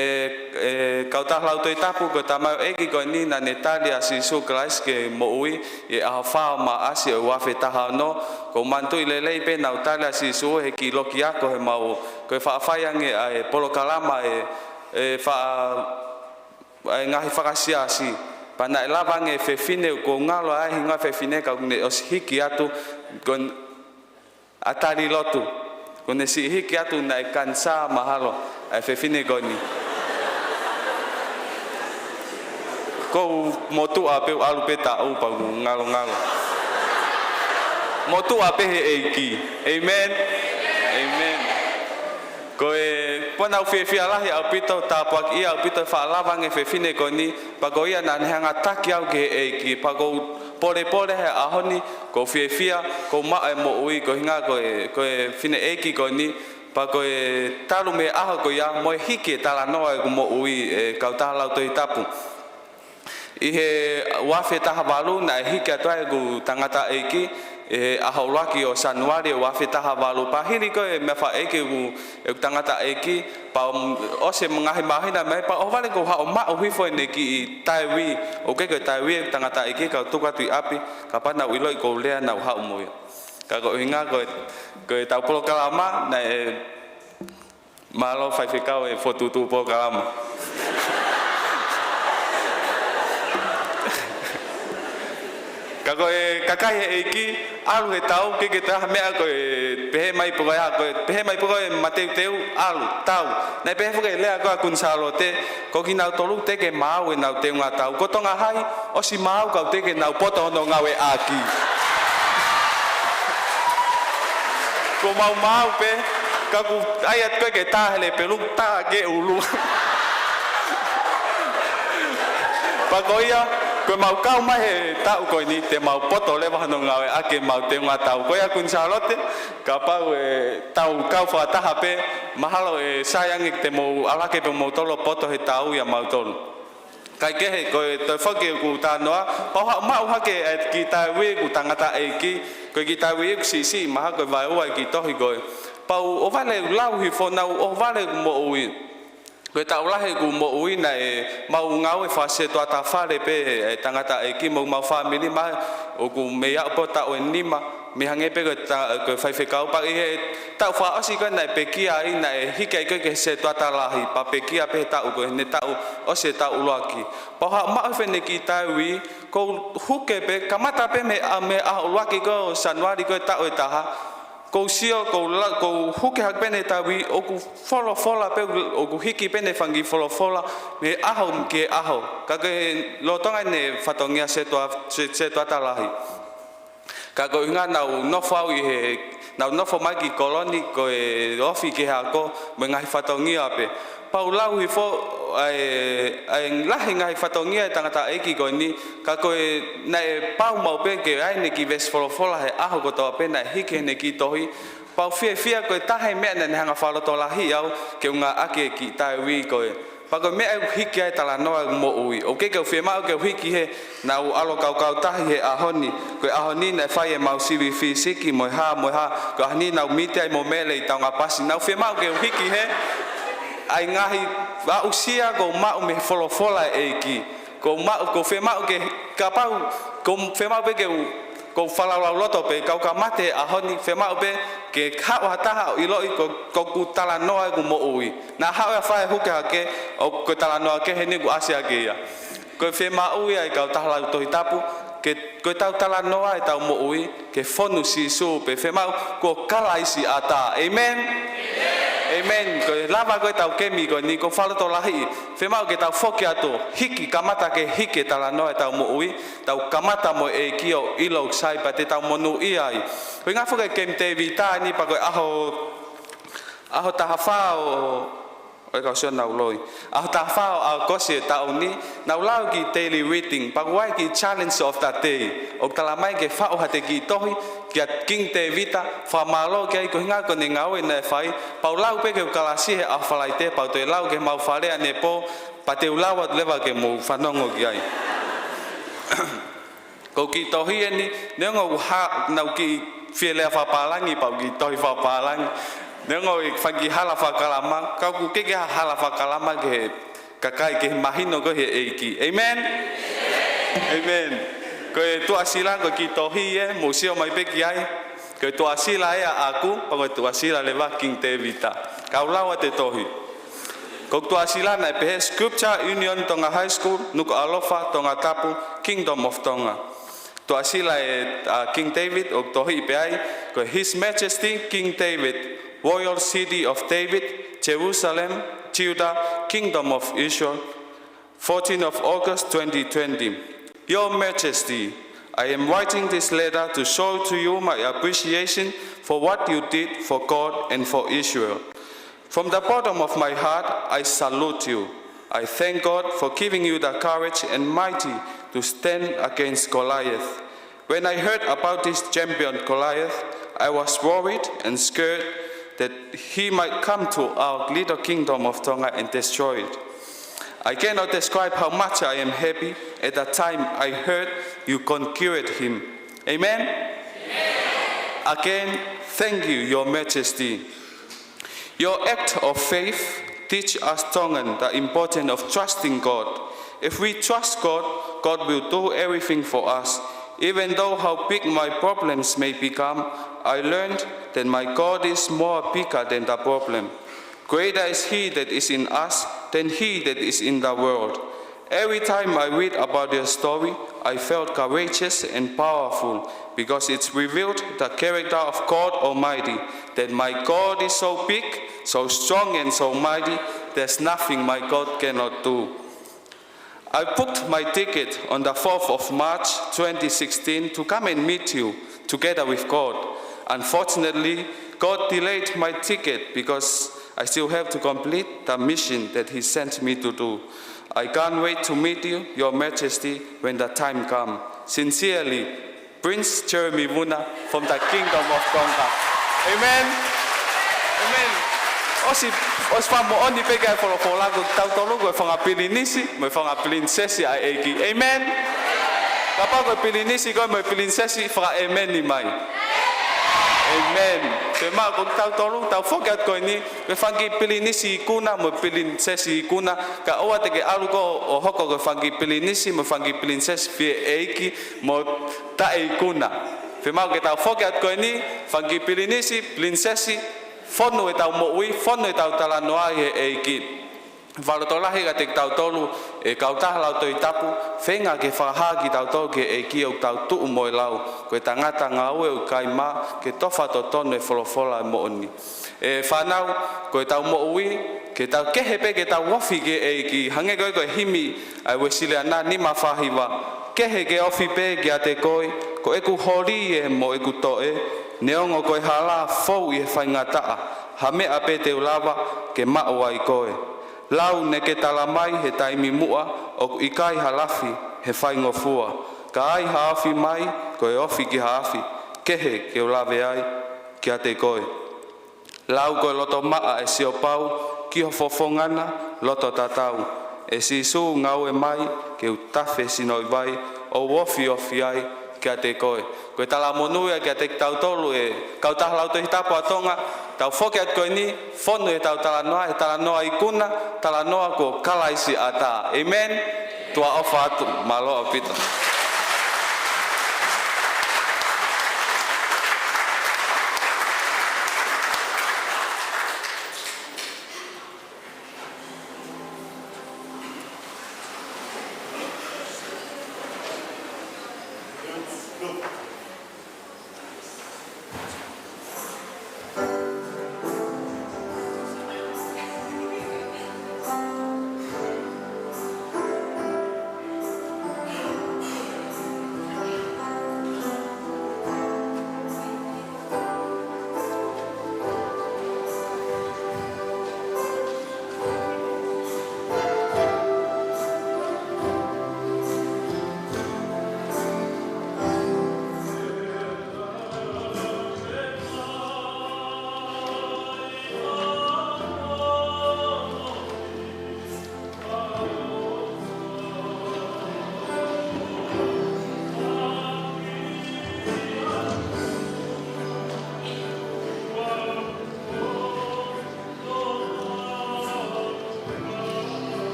ʻe kautaha lau Tohi Tapu, ko e tamaioʻeiki ko eni naʻá ne tali ʻa Sīsū Kalaisi ke moʻui ʻi he ʻaho fā ʻo Maʻasi ʻo e ua afe taha ono, ʻoku ou manatuʻi lelei pē naʻá ku tali ʻa Sīsū he kiʻi loki ako heʻemau, ko e faʻa fai ange ʻa e polokalama ʻe, ʻe faʻa, ʻa e ngaahi fakasiasi. Pea naʻe lava ange e fefine, ʻoku ou ngalo ai he ngaahi fefine ka ʻokú ne ʻosi hiki atu, ko ʻa Tali Lotu. ʻOkú ne siʻi hiki atu naʻe kanisā mahalo ʻa e fefine ko eni. ʻOku ou motuʻa pē ʻo ʻalu pē taʻu pea u ngalongalo. Motuʻa pē he ʻEiki. Amen. Amen. Ko e, pea naʻá ku fiefia lahi ʻaupito, tāpuakiʻia ʻaupito e faʻa lava ange e fefine ko eni, pea ko ia naʻá ne hanga ʻo taki au ki he ʻEiki, pea ʻoku ou polepole he ʻaho ni, ʻoku ou fiefia, ʻoku ou maʻu e moʻui, ko e ʻuhinga ko e, ko e fineʻeiki ko eni, pea ko e talu mei he ʻaho ko ia, mo e hiki e talanoa ʻeku moʻui, ʻe kautaha lau Tohi Tapu. ʻI he ua afe taha valu naʻe hiki atu ai ʻeku tangataʻeiki, ʻi he ʻaho ʻuluaki ʻo Sānuali ʻo e ua afe taha valu, pea hili ko ē e meʻa fakaʻeiki ʻeku, ʻeku tangataʻeiki, pea ʻosi e ngaahi māhina mei ai, pea ʻohovale kuo u haʻu ʻo maʻu hifo ʻene kiʻi taevi, ʻoku ʻikai ko e taevi ʻeku tangataʻeiki, ka u tuku atu ʻi ʻapi, kapau naʻá ku ʻiloʻi ʻoku ou lea naʻá ku haʻu mo ia. Ka ko e ʻuhinga ko e, ko ʻetau polokalama, naʻe mālō faifekau e fokotuʻutuʻu polokalama. Ka ko e kakai he ʻEiki, ʻalu he tau, ʻikai ke toe ʻi ai ha meʻa ko e pehē mai pe ko e hā, ko e pehē mai pe ko e mateuteu, ʻalu, tau. Naʻe pehē foki e lea ko ē ʻa Kuini Sālote, ko kinautolu teʻeki ke maau ʻenau teunga tau. Ko Tonga Hai, ʻosi maau ka ʻoku teʻeki ke nau poto hono ngāueʻaki. Kuo mau maau pē, ka ʻoku ʻai atu ko ē ke tā he lepelu, tā ki ʻulu. Pea ko ia, ko ʻemau kau mai he taʻu ko eni, te mau poto leva hono ngāueʻaki ʻemau teunga tau. Ko ia Kuini Sālote, kapau ʻe tau kau fakataha pē, mahalo ʻe sai ange te mou ʻalu hake pē moutolu ʻo poto he tau ia mautolu. Kae kehe, ko e toe foki ʻeku talanoa, pea u haʻu maʻu hake ʻa e kiʻi tauhi ʻeku tangataʻeiki, ko e kiʻi tauhi ʻeku siʻisiʻi, mahalo ko e vaeua e kiʻi tohi ko ē. Pea u ʻohovale ʻeku lau hifo, naʻa ku ʻohovale ʻeku moʻui. Ko e taʻu lahi ʻeku moʻui naʻe mau ngāue fakasētuata fale pē ʻa e tangataʻeiki mo ʻemau fāmili, mahalo ʻoku mei aʻu pē ʻo taʻu ʻe nima, mei hangē pē ko e ta-, ko e faifekau, pea ʻi he taʻu fakaʻosi ko ē naʻe pekia ai, naʻe hiki ai ko ē ki he sētuata lahi, pea pekia pē he taʻu ko ē, ne taʻu ʻosi e taʻu ʻuluaki. Pea u haʻu maʻu he fefine kiʻi tauhi, ʻoku ou huke pē, kamata pē mei he, mei he ʻaho ʻuluaki ko ē ʻo Sānuali ko ē taʻu ʻe taha. ʻOku ou sio, ʻoku ou la-, ʻoku ou huke hake pē ʻene tauhi, ʻoku folofola pē, ʻoku hiki pē ʻene fanga kiʻi folofola, mei he ʻaho ki he ʻaho. Ka ko e lolotonga ʻene fatongia sētua-, sē-, sētuata lahi. Ka ko e ʻuhinga naʻa ku nofo au ʻi he, naʻa ku nofo mai ki Koloni, ko e ofi ki he ako, mo e ngaahi fatongia pē. Pea u lau hifo, ʻa e, ʻa e lahi ngaahi fatongia e tangataʻeiki ko eni, ka ko e naʻe pau maʻu pē ke ʻai ʻene kiʻi veesi folofola he ʻaho kotoa pē naʻe hiki heʻene kiʻi tohi. Pea u fiefia ko e taha e meʻa naʻa ne hanga fakalotolahiʻi au ke u ngāueʻaki e kiʻi tauhi ko ē. Pea ko e meʻa ʻoku hiki ai e talanoa ʻeku moʻui. ʻOku ʻikai ke u fiemaʻu ke u hiki hē, naʻa ku ʻalu ʻo kaukau tahi he ʻaho ni. Ko e ʻaho ni naʻe fai ʻemau sivi fisiki mo e hā, mo e hā. Ko e ʻaho ni naʻa ku miti ai mo Mele ʻi Taungapasi. Naʻa ku fiemaʻu ke u hiki hē, ʻa e ngaahi aʻusia ʻoku ou maʻu mei he folofola ʻa e ʻEiki. ʻOku ou maʻu, ʻoku ou fiemaʻu ke, kapau, ʻoku ou fiemaʻu pē ke u, ʻoku ou fakalaulauloto pē, ka u ka mate he ʻaho ni, fiemaʻu pē ke haʻu ha taha ʻo ʻiloʻi ko, ko ʻeku talanoa ʻeku moʻui. Naʻa haʻu e afā ʻo huke hake, ʻo ko e talanoa kehe eni ʻoku ʻasi hake ia. Ko e fiemaʻu ia ʻa e kautaha lau Tohi Tapu, ke, ko ʻetau talanoa ʻetau moʻui, ke fonu Sīsū pē, fiemaʻu ko Kalaisi ʻatā. ʻĒmeni? ʻĒmeni. Ko e lava ko ē ʻetau kemi ko eni, ʻoku ou fakalotolahiʻi. Fiemaʻu ke tau foki atu, hiki, kamata ke hiki e talanoa ʻetau moʻui, tau kamata mo e ʻEiki ʻo ʻilo ʻoku sai pea te tau monūʻia ai. Ko e ʻuhinga foki e Kemi Tēvita ni pea ko e ʻaho, ʻaho taha fā ʻo, ʻo e kau sio naʻa ku loi. ʻAho taha fā ʻo ʻAokosi e taʻu ni, naʻa ku lau e kiʻi daily reading, pea ʻoku ʻi ai e kiʻi challenge of the day. ʻOku tala mai ke faʻu haʻate kiʻi tohi, kia Kingi Tēvita, fakamālō ki ai ko e ʻuhinga ko ʻene ngāue naʻe fai, pea u lau pē ki heʻeku kalasi he ʻaho Falaite, pea u toe lau ki heʻemau fale ʻanepō, pea te u lau atu leva ke mou fanongo ki ai. Ko e kiʻi tohi eni, neongo ʻeku ha-, naʻa ku kiʻi fie lea fakapālangi, pea ʻoku kiʻi tohi fakapālangi. Neongo e fanga kiʻi hala fakakalama, ka ʻoku ʻikai ke ha hala fakakalama ki he kakai, ke mahino ko ē he ʻEiki. ʻĒmeni? ʻĒmeni. Ko e tuʻasila, ko e kiʻi tohi ē, mou sio mai pē ki ai. Ko e tuʻasila ē ʻaʻaku, pea ko e tuʻasila leva ʻa Kingi Tēvita. Ka u lau atu e tohi. Ko e tuʻasila naʻe pehē, Scripture Union Tonga High School, Nukuʻalofa, Tongatapu, Kingdom of Tonga. Tuʻasila ʻa, ʻa King David, ʻoku tohiʻi pē ai, ko e His Majesty King David, Royal City of David, Jerusalem, Judah, Kingdom of Israel, fourteenth of August twenty twenty. Your Majesty, I am writing this letter to show to you my appreciation for what you did for God and for Israel. From the bottom of my heart, I salute you. I thank God for giving you the courage and mighty to stand against Goliath. When I heard about this champion Goliath, I was worried and scared that he might come to our little kingdom of Tonga and destroy it. I cannot describe how much I am happy at the time I heard you conquered him. Amen? Again, thank you, Your Majesty. Your act of faith teach us Tongan the importance of trusting God. If we trust God, God will do everything for us. Even though how big my problems may become, I learned that my God is more bigger than the problem. Greater is He that is in us than he that is in the world. Every time I read about your story, I felt courageous and powerful because it's revealed the character of God Almighty, that my God is so big, so strong, and so mighty, there's nothing my God cannot do. I booked my ticket on the fourth of March twenty sixteen to come and meet you together with God. Unfortunately, God delayed my ticket because I still have to complete the mission that He sent me to do. I can't wait to meet you, Your Majesty, when the time comes. Sincerely, Prince Jeremy Vuna from the Kingdom of Tonga. Amen. Amen. ʻOsi, ʻosi fakamoʻoni pē ki he folofola ko kitautolu ko e fanga pilinisi mo e fanga pilinisesi ʻa e ʻEiki. Amen. Kapau ko e pilinisi koe mo e pilinisesi, fakaʻēmeni mai. Amen. Pea mo kitautolu, tau foki atu ko eni, ko e fanga kiʻi pilinisi ikuna mo e pilinisesi ikuna, kae ʻoua te ke ʻalu koe ʻo hoko ko e fanga kiʻi pilinisi mo e fanga kiʻi pilinisesi fie ʻeiki mo taʻeikuna. Fiemaʻu ke tau foki atu ko eni, fanga kiʻi pilinisi, pilinisesi, fonu ʻetau moʻui, fonu ʻetau talanoa ʻi he ʻEiki. Fakalotolahi kiate kitautolu ʻe kautaha Lautohi Tapu, feinga ke fakahā kitautolu ki he ʻEiki ʻoku tau tuʻu mo e lau, ko e tangata ngāue ʻoku ʻikai mā, ke tofa totonu e folofola ʻo e moʻoni. ʻE fānau, ko ʻetau moʻui, ke tau kehe pē ke tau ofi ki he ʻEiki, hangē ko e, ko e himi ʻa e Uēsiliana nima fā hiva: Kehe ke ofi pē kiate koe, ko ʻeku holi ē mo ʻeku toʻe, neongo ko e hala fou ʻi he faingataʻa, ha meʻa pē te u lava ke maʻu ai koe. Lau naʻa ke tala mai he taimi muʻa, ʻoku ʻikai ha lafi he faingofua, ka ai ha ofi mai, ko e ofi ki ha afi, kehe ke u lave ai kiate koe. Lau ko e loto maʻa ʻe Siopau, ki ho fofonga na loto tatau. ʻE Sīsū, ngāue mai ke u tafe sinoʻi vai, ʻo u ofiofi ai kiate koe. Ko e talamonū ia kiate kitautolu ʻe kautaha Lautohi Tapu ʻa Tonga, tau foki atu ko eni, fonu ʻetau talanoa, ʻe talanoa ikuna, talanoa ko Kalaisi ʻAtā. Amen. Tuʻa ʻofa atu, mālō ʻaupito.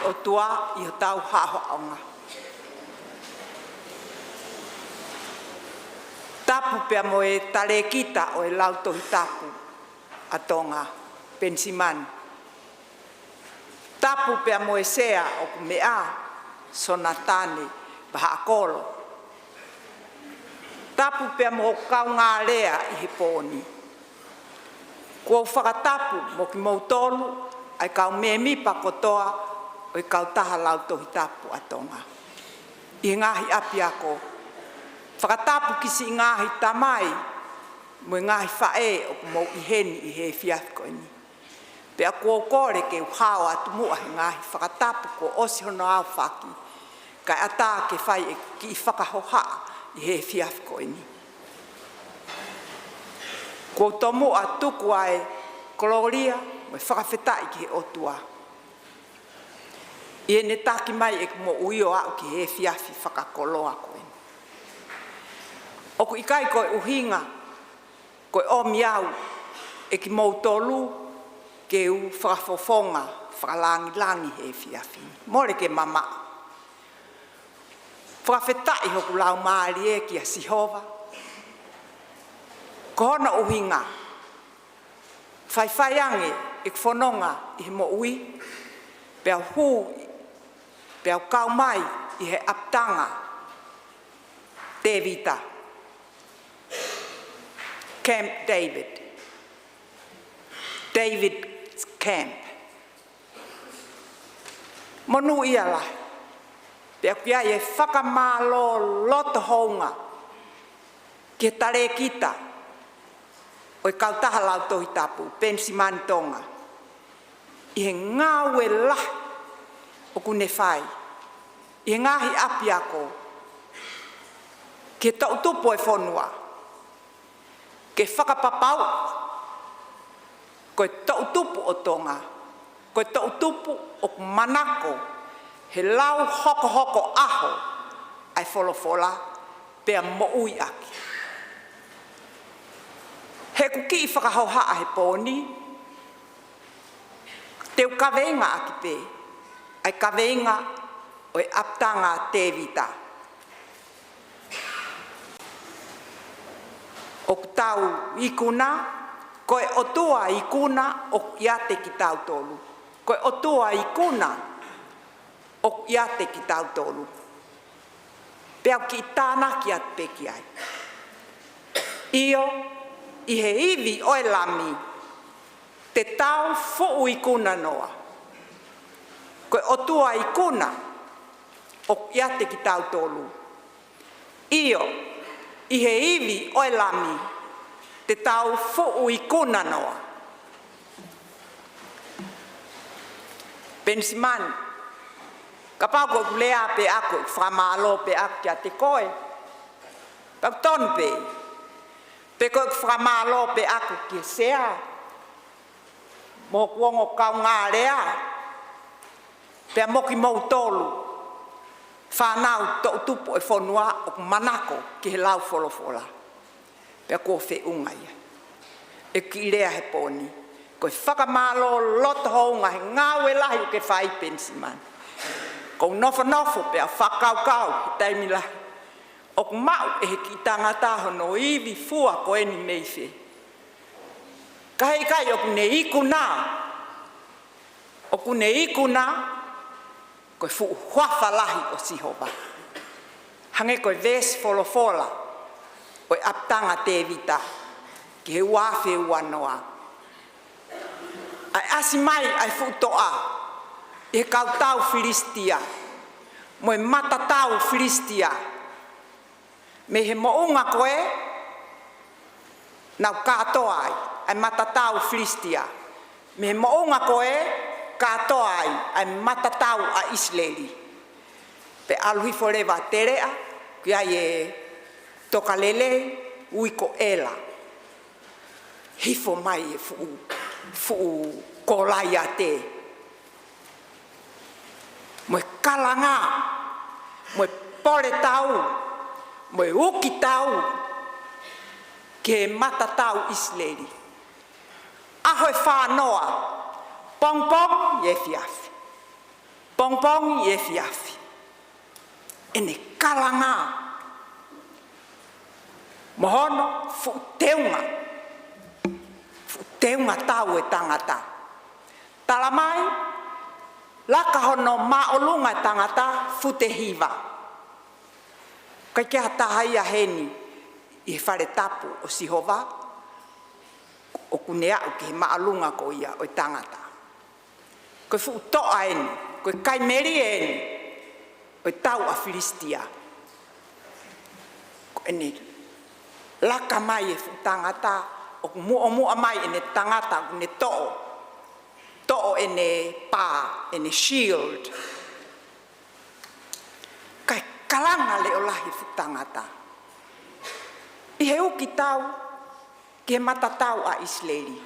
ʻOtua ʻi hotau haʻohaʻonga. Tapu pea mo e talēkita ʻo e Lautohi Tapu ʻa Tonga, Penisimani. Tapu pea mo e Sea ʻoku meʻa, Sonatane Vahaʻakolo. Tapu pea mo hoku kaungā lea ʻi he pō ni. Kuo u fakatapu mo kimoutolu ʻa e kau mēmipa kotoa ʻo e Kautaha Lautohi Tapu ʻa Tonga ʻi he ngaahi ʻapiako. Fakatapu ki siʻi ngaahi tamai mo e ngaahi faʻē ʻoku mou ʻi heni ʻi he efiafi ko eni. Pea kuo u kole ke u hao atu muʻa he ngaahi fakatapu kuo ʻosi hono aofaki, kae ʻatā ke fai e kiʻi fakahohaʻa ʻi he efiafi ko eni. Kuo u tomuʻa tuku ʻa e kolōlia mo e fakafetaʻi ki he ʻOtua ʻi heʻene taki mai ʻeku moʻui ʻo aʻu ki he efiafi fakakoloa ko eni. ʻOku ʻikai ko e ʻuhinga ko e ʻomi au ʻe kimoutolu ke u fakafofonga fakalāngilangi he efiafi ni. Mole ke mamaʻo. Fakafetaʻi hoku laumālie kia Sihova. Ko hono ʻuhinga, faifai ange ʻeku fononga ʻi he moʻui, pea u hū, pea u kau mai ʻi he ʻapitanga Tēvita, Camp David, David Camp. Monūʻia lahi. Pea ʻoku ʻi ai e fakamālō loto hounga ki he talēkita ʻo e Kautaha Lautohi Tapu, Penisimani Tonga, ʻi he ngāue lahi ʻoku ne fai ʻi he ngaahi ʻapiako ki he toʻutupu ʻo e fonua, ke fakapapauʻi ko e toʻutupu ʻo Tonga ko e toʻutupu ʻoku manako he lau hokohoko ʻaho ʻa e folofola pea moʻui ʻaki. He ʻeku kiʻi fakahohaʻa he pō ni, te u kaveinga ʻaki pē ʻa e kaveinga ʻo e ʻapitanga Tēvita. ʻOku tau ikuna, ko e ʻOtua ikuna ʻoku ʻiate kitautolu. Ko e ʻOtua ikuna ʻoku ʻiate kitautolu. Pea u kiʻi tānaki atu pē ki ai. ʻIo, ʻi he ivi ʻo e Lami, te tau fuʻu ikuna noa. Ko e ʻOtua ikuna ʻoku ʻiate kitautolu. ʻIo, ʻi he ivi ʻo e Lami, te tau fuʻu ikuna noa. Penisimani, kapau ko ʻeku lea pē ʻaku, ʻeku fakamālō pē ʻaku kiate koe, pea ʻoku tonu pē. Pe ko ʻeku fakamālō pē ʻaku ki he Sea mo hoku ongo kaungā lea, pea mo kimoutolu fānau toʻutupu ʻo e fonua ʻoku manako ki he lau folofola. Pea kuo feʻunga ia ʻeku kiʻi lea he pō ni. Ko e fakamālō loto hounga he ngāue lahi ʻoku ke fai, Penisimani. Ko u nofonofo pea fakakaukau he taimi lahi ʻoku maʻu ʻe he kiʻi tangata hono ivi fua ko eni mei fē. Ka heʻikai, ʻoku ne ikuna, ʻoku ne ikuna ko e fuʻu huafa lahi ʻo Sihova. Hangē ko e veesi folofola ʻo e ʻapitanga Tēvita ki he ua afe ua noa. ʻA e ʻasi mai ʻa e fuʻu toʻa ʻi he kau tau Filisitia mo e matatau Filisitia, mei he moʻunga ko ē naʻa nau kātoa ai ʻa e matatau Filisitia, mei he moʻunga ko ē kātoa ai ʻa e matatau ʻa ʻIsileli. Pea ʻalu hifo leva ʻa Teleʻa, ʻoku ʻi ai e tokalelei, ui ko ʻEla. Hifo mai e fuʻu, fuʻu Kolaiate mo e kalanga, mo e pole tau, mo e uki tau ki he matatau ʻIsileli. ʻAho ʻe fā noa, pongipongi, efiafi. pongipongi, efiafi, ʻene kalanga mo hono fuʻu teunga, fuʻu teunga tau e tangata. Talamai, laka hono māʻolunga e tangata fute hiva. ʻIkai ke ʻi ai ha taha ia heni ʻi he fale tapu ʻo Sihova ʻoku ne aʻu ki he māʻolunga ko ia ʻo e tangata. Ko e fuʻu toʻa eni, ko e kai melie eni ʻo e tau ʻa Filisitia. Ko ʻene laka mai e fuʻu tangata, ʻoku muʻomuʻa mai ʻene tangata, ʻoku ne toʻo, toʻo ʻene pā, ʻene shield. Kae kalanga leʻo lahi e fuʻu tangata. ʻI he uki tau ki he matatau ʻa ʻIsileli,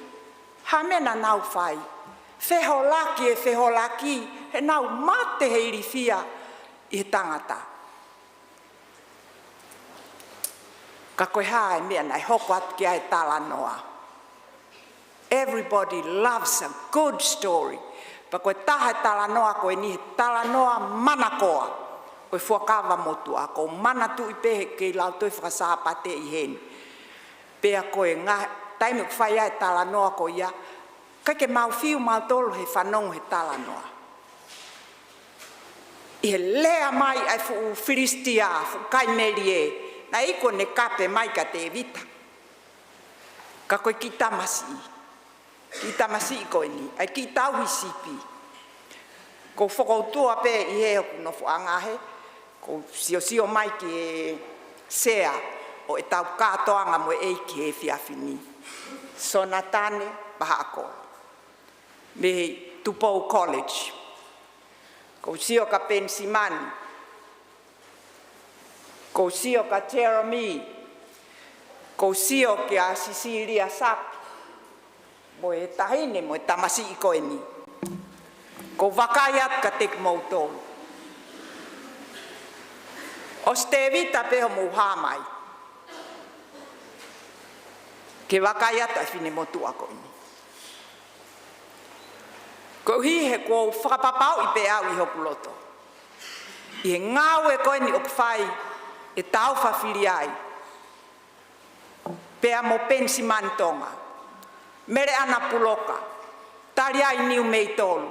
ha meʻa naʻa nau fai? Feholaki e feholaki, he nau mate he ilifia ʻi he tangata. Ka ko e hā e meʻa naʻe hoko atu ki ai e talanoa? Everybody loves a good story. Pea ko e taha e talanoa ko eni, he talanoa manakoa ʻo e Fuakava Motuʻa. ʻOku ou manatuʻi pē, he ʻikai ke u toe fakasāpateʻi heni. Pea ko e ngaahi taimi ʻoku fai ai e talanoa ko ia, ʻikai ke mau fiu mautolu he fanongo he talanoa. ʻI he lea mai ʻa e fuʻu Filisitia, fuʻu kai melie, naʻe iku ʻene kape mai kia Tēvita. Ka ko e kiʻi tamasiʻi, kiʻi tamasiʻi ko eni, ʻa e kiʻi tauhi sipi. ʻOku ou fokoutua pē ʻi he hoku nofoʻanga he ʻoku ou siosio mai ki he sea ʻo ʻetau kātoanga mo e ʻEiki he efiafi ni, Sonatane Pahaʻakolo mei Tupou College. ʻOku ou sio kia Penisimani, ʻoku ou sio kia Jeremy, ʻoku ou sio kia Sisilia Sapi, mo e taʻahine mo e tamasiʻi ko eni. ʻOku ou vakai atu kiate kimoutolu. ʻOsi Tēvita pē hoʻomou hā mai ke vakai atu ʻa e finemotuʻa ko eni. Koeʻuhi he ʻoku ou fakapapauʻi pē au ʻi hoku loto, ʻi he ngāue ko eni ʻoku fai ʻe Tāufa Filiai, pea mo Penisimani Tonga, Meleʻana Puloka, Taliai Niumeitolu,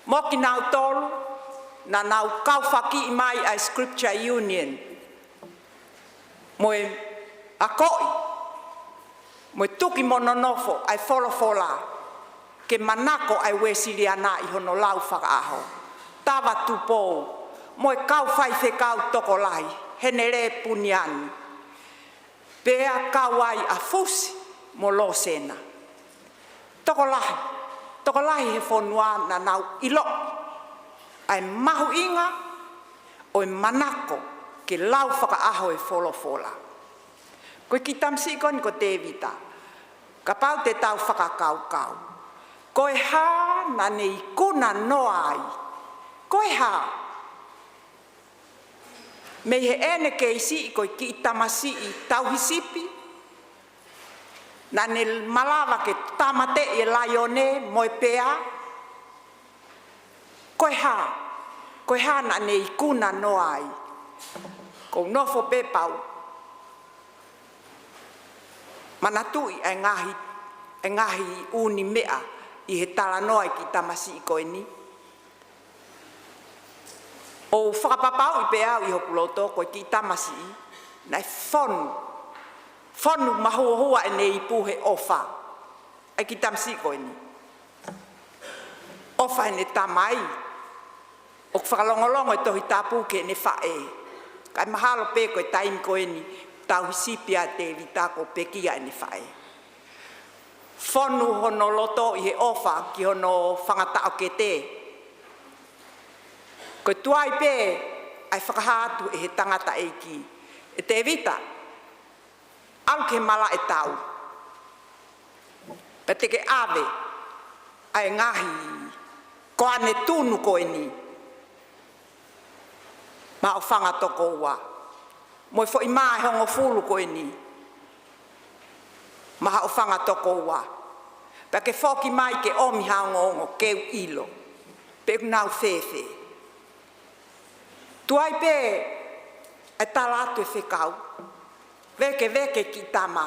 mo kinautolu naʻa nau kaufakiʻi mai ʻa e Scripture Union, mo e akoʻi, mo e tuki mo nonofo ʻa e folofola ke manako ʻa e Uēsiliana ʻi hono lau fakaʻaho. Tava Tupou, mo e kau faifekau tokolahi, Henele Puniani, pea kau ai ʻa Fusi mo Losena. Tokolahi, tokolahi he fonua naʻa nau ʻilo ʻa e mahuʻinga ʻo e manako ke lau fakaʻaho e folofola. Ko e kiʻi tamasiʻi ko eni ko Tēvita, kapau te tau fakakaukau, ko e hā naʻa ne ikuna noa ai? Ko e hā? Mei heʻene kei siʻi ko e kiʻi tamasiʻi tauhi sipi, naʻa ne malava ke tāmateʻi e laione mo e pea. Ko e hā, ko e hā naʻa ne ikuna noa ai? ʻOku ou nofo pē pea u manatuʻi ʻa e ngaahi, ʻa e ngaahi ʻū meʻa ʻi he talanoa ʻa e kiʻi tamasiʻi ko eni. ʻOku ou fakapapauʻi pē au ʻi hoku loto ko e kiʻi tamasiʻi naʻe fonu, fonu mahuohua ʻene ipu he ʻofa ʻa e kiʻi tamasiʻi ko eni. ʻOfa ʻene tamai, ʻoku fakalongolongo e Tohi Tapu ki heʻene faʻē. Kae mahalo pē ko e taimi ko eni tauhi sipi ʻa Tēvita ʻoku pekia ʻene faʻē. Fonu hono loto ʻi he ʻofa ki hono fanga taʻokete. Ko e tuai pē ʻa e fakahā atu ʻe he tangataʻeiki, ʻe Tēvita, ʻalu ki he malaʻe tau, pea te ke ʻave ʻa e ngaahi koane tunu ko eni maʻa hoʻo fanga tokoua, mo e foʻi mā ʻe hongofulu ko eni maʻa hoʻo fanga tokoua, pea ke foki mai ke ʻomi ha ongoongo ke u ʻilo. ʻE nau fēfē? Tuai pē ʻa e tala atu e fekau, vekeveke kiʻi tama,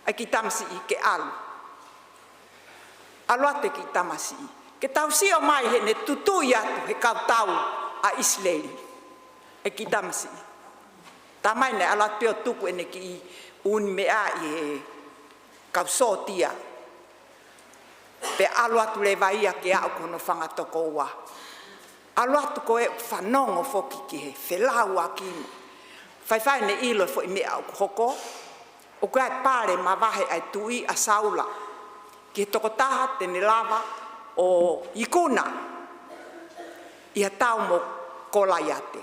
ʻa e kiʻi tamasiʻi ke ʻalu. ʻAlu atu e kiʻi tamasiʻi ke tau sio mai heʻene tutuʻi atu he kau tau ʻa ʻIsileli. ʻE kiʻi tamasiʻi. Talamai naʻe ʻalu atu pē ʻo tuku ʻene kiʻi ʻū meʻa ʻi he kau sōtia. Pea ʻalu atu leva ia ke aʻu ki hono fanga tokoua. ʻAlu atu ko ē ʻoku fanongo foki ki he felauʻaki mo faifai ne ʻilo e foʻi meʻa ʻoku hoko. ʻOku ʻi ai e pale mavahe ʻa e tuʻi ʻa Saula ki he tokotaha te ne lava ʻo ikuna ʻi ha tau mo Kolaiate.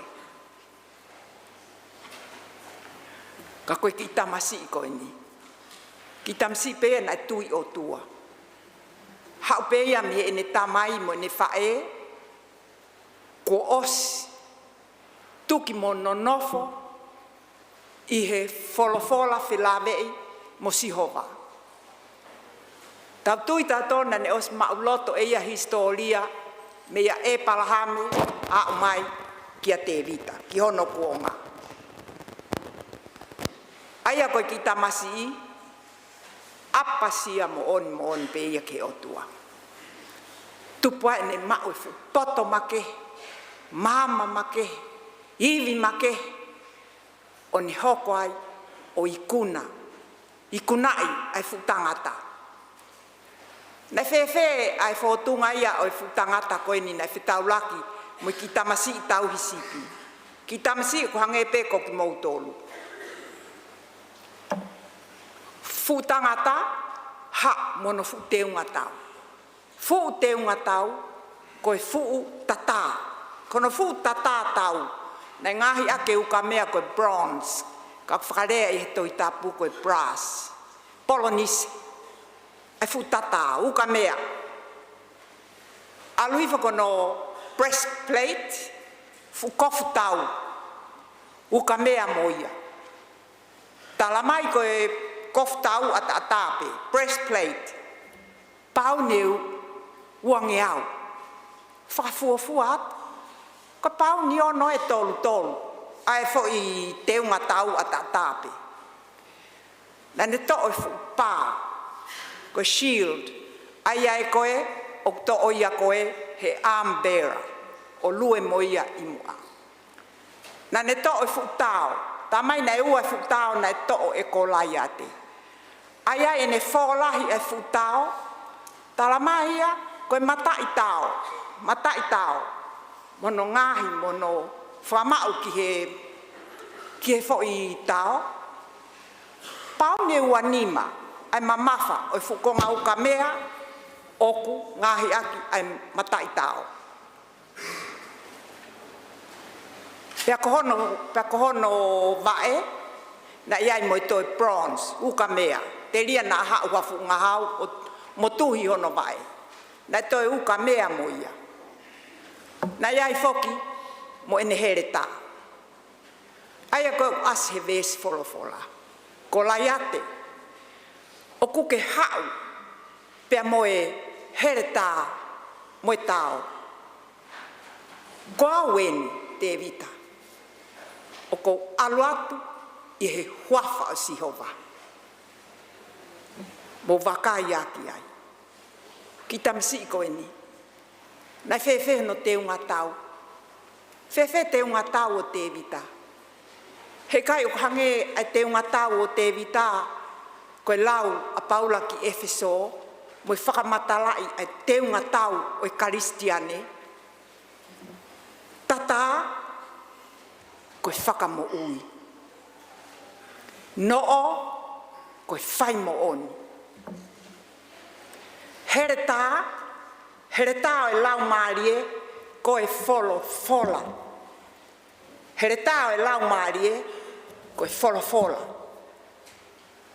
Ka ko e kiʻi tamasiʻi ko eni, kiʻi tamasiʻi pē ia naʻe tui ʻOtua. Haʻu pē ia mei heʻene tamai mo ʻene faʻē, kuo ʻosi tuki mo nonofo ʻi he folofola felāveʻi mo Sihova. Tau tui tautolu naʻa ne ʻosi maʻuloto ʻe ia hisitōlia meia ʻĒpalahame aʻu mai kia Tēvita, ki hono kuonga. ʻA ia ko e kiʻi tamasiʻi, ʻapasia moʻoni moʻoni pē ia ki he ʻOtua. Tupu ai ʻene maʻu e fuʻu poto makehe, maama makehe, ivi makehe, ʻo ne hoko ai ʻo ikuna, ikunaʻi ʻa e fuʻu tangata. Naʻe fēfē ʻa e fōtunga ia ʻo e fuʻu tangata ko eni naʻe fetaulaki mo e kiʻi tamasiʻi tauhi sipi? Kiʻi tamasiʻi ʻoku hangē pē ko kimoutolu. Fuʻu tangata, haʻu mo hono fuʻu teunga tau. Fuʻu teunga tau, ko e fuʻu tatā. Ko hono fuʻu tatā tau, naʻe ngaohi ʻaki e ukamea ko e bronze, ka ʻoku fakalea ʻi he Tohi Tapu ko e brass. Polonise, ʻa e fuʻu tatā, ukamea. ʻAlu hifo ko hono breastplate, fuʻu kofu tau, ukamea mo ia. Talamai ko e kofu tau ʻataʻatā pē, breastplate, pauni ʻe uangeau. Fakafuofua atu, ko e pauni ono ʻe tolu tolu ʻa e foʻi teunga tau ʻataʻatā pē. Naʻa ne toʻo e fuʻu pā, ko e shield, ʻa ia ʻe ko ē ʻoku toʻo ia ko ē he arm bearer, ʻo lue mo ia ʻi muʻa. Naʻa ne toʻo e fuʻu tao, talamai naʻe ua e fuʻu tao naʻe toʻo ʻe Kolaiate. ʻA ia ʻene fōlahi e fuʻu tao, talamai ia ko e mataʻi tao, mataʻi tao, mo hono ngaohi, mo hono fakamaʻu ki he, ki he foʻi tao. Pauni ʻe ua nima ʻa e mamafa ʻo e fuʻu konga ukamea ʻoku ngaohi ʻaki ʻa e mataʻi tao. Pea ko hono, pea ko hono vaʻe, naʻe ʻi ai mo e toe bronze, ukamea. Telia naʻa haʻu ha fuʻu ngahau ʻo motuhi hono vaʻe. Naʻe toe ukamea mo ia. Naʻe ʻi ai foki mo ʻene heletā. ʻA ia ko e ʻasi he veesi folofola, Kolaiate, ʻoku ke haʻu pea mo e heletā mo e tao. Ko au eni, Tēvita, ʻoku ou ʻalu atu ʻi he huafa ʻo Sihova. Mou vakai ʻaki ai. Kiʻi tamasiʻi ko eni, naʻe fēfē hono teunga tau? Fēfē teunga tau ʻo Tēvita? Heʻikai ʻoku hangē ʻa e teunga tau ʻo Tēvita, ko e lau ʻa Paula ki ʻEfesō, mo e fakamatalaʻi ʻa e teunga tau ʻo e Kalisitiane. Tatā, ko e fakamoʻui. Noʻo, ko e fai moʻoni. Heletā, heletā ʻo e Laumālie, ko e folofola. Heletā ʻo e Laumālie, ko e folofola.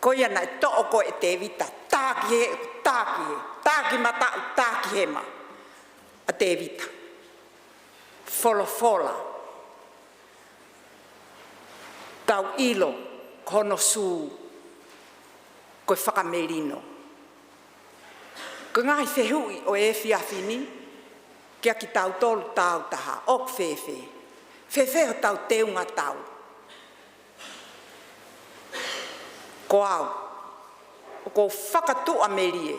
Ko ia naʻe toʻo ko ē ʻe Tēvita, tā ki hē, tā ki hē, tā ki mataʻu, tā ki hema. ʻA Tēvita. Folofola. Tau ʻilo ko hono sū ko e fakamelino. Ko e ngaahi fehuʻi ʻo e efiafi ni, kia kitautolu taautaha, ʻoku fēfē? Fēfē hotau teunga tau? Ko au, ʻoku ou fakatuʻamelie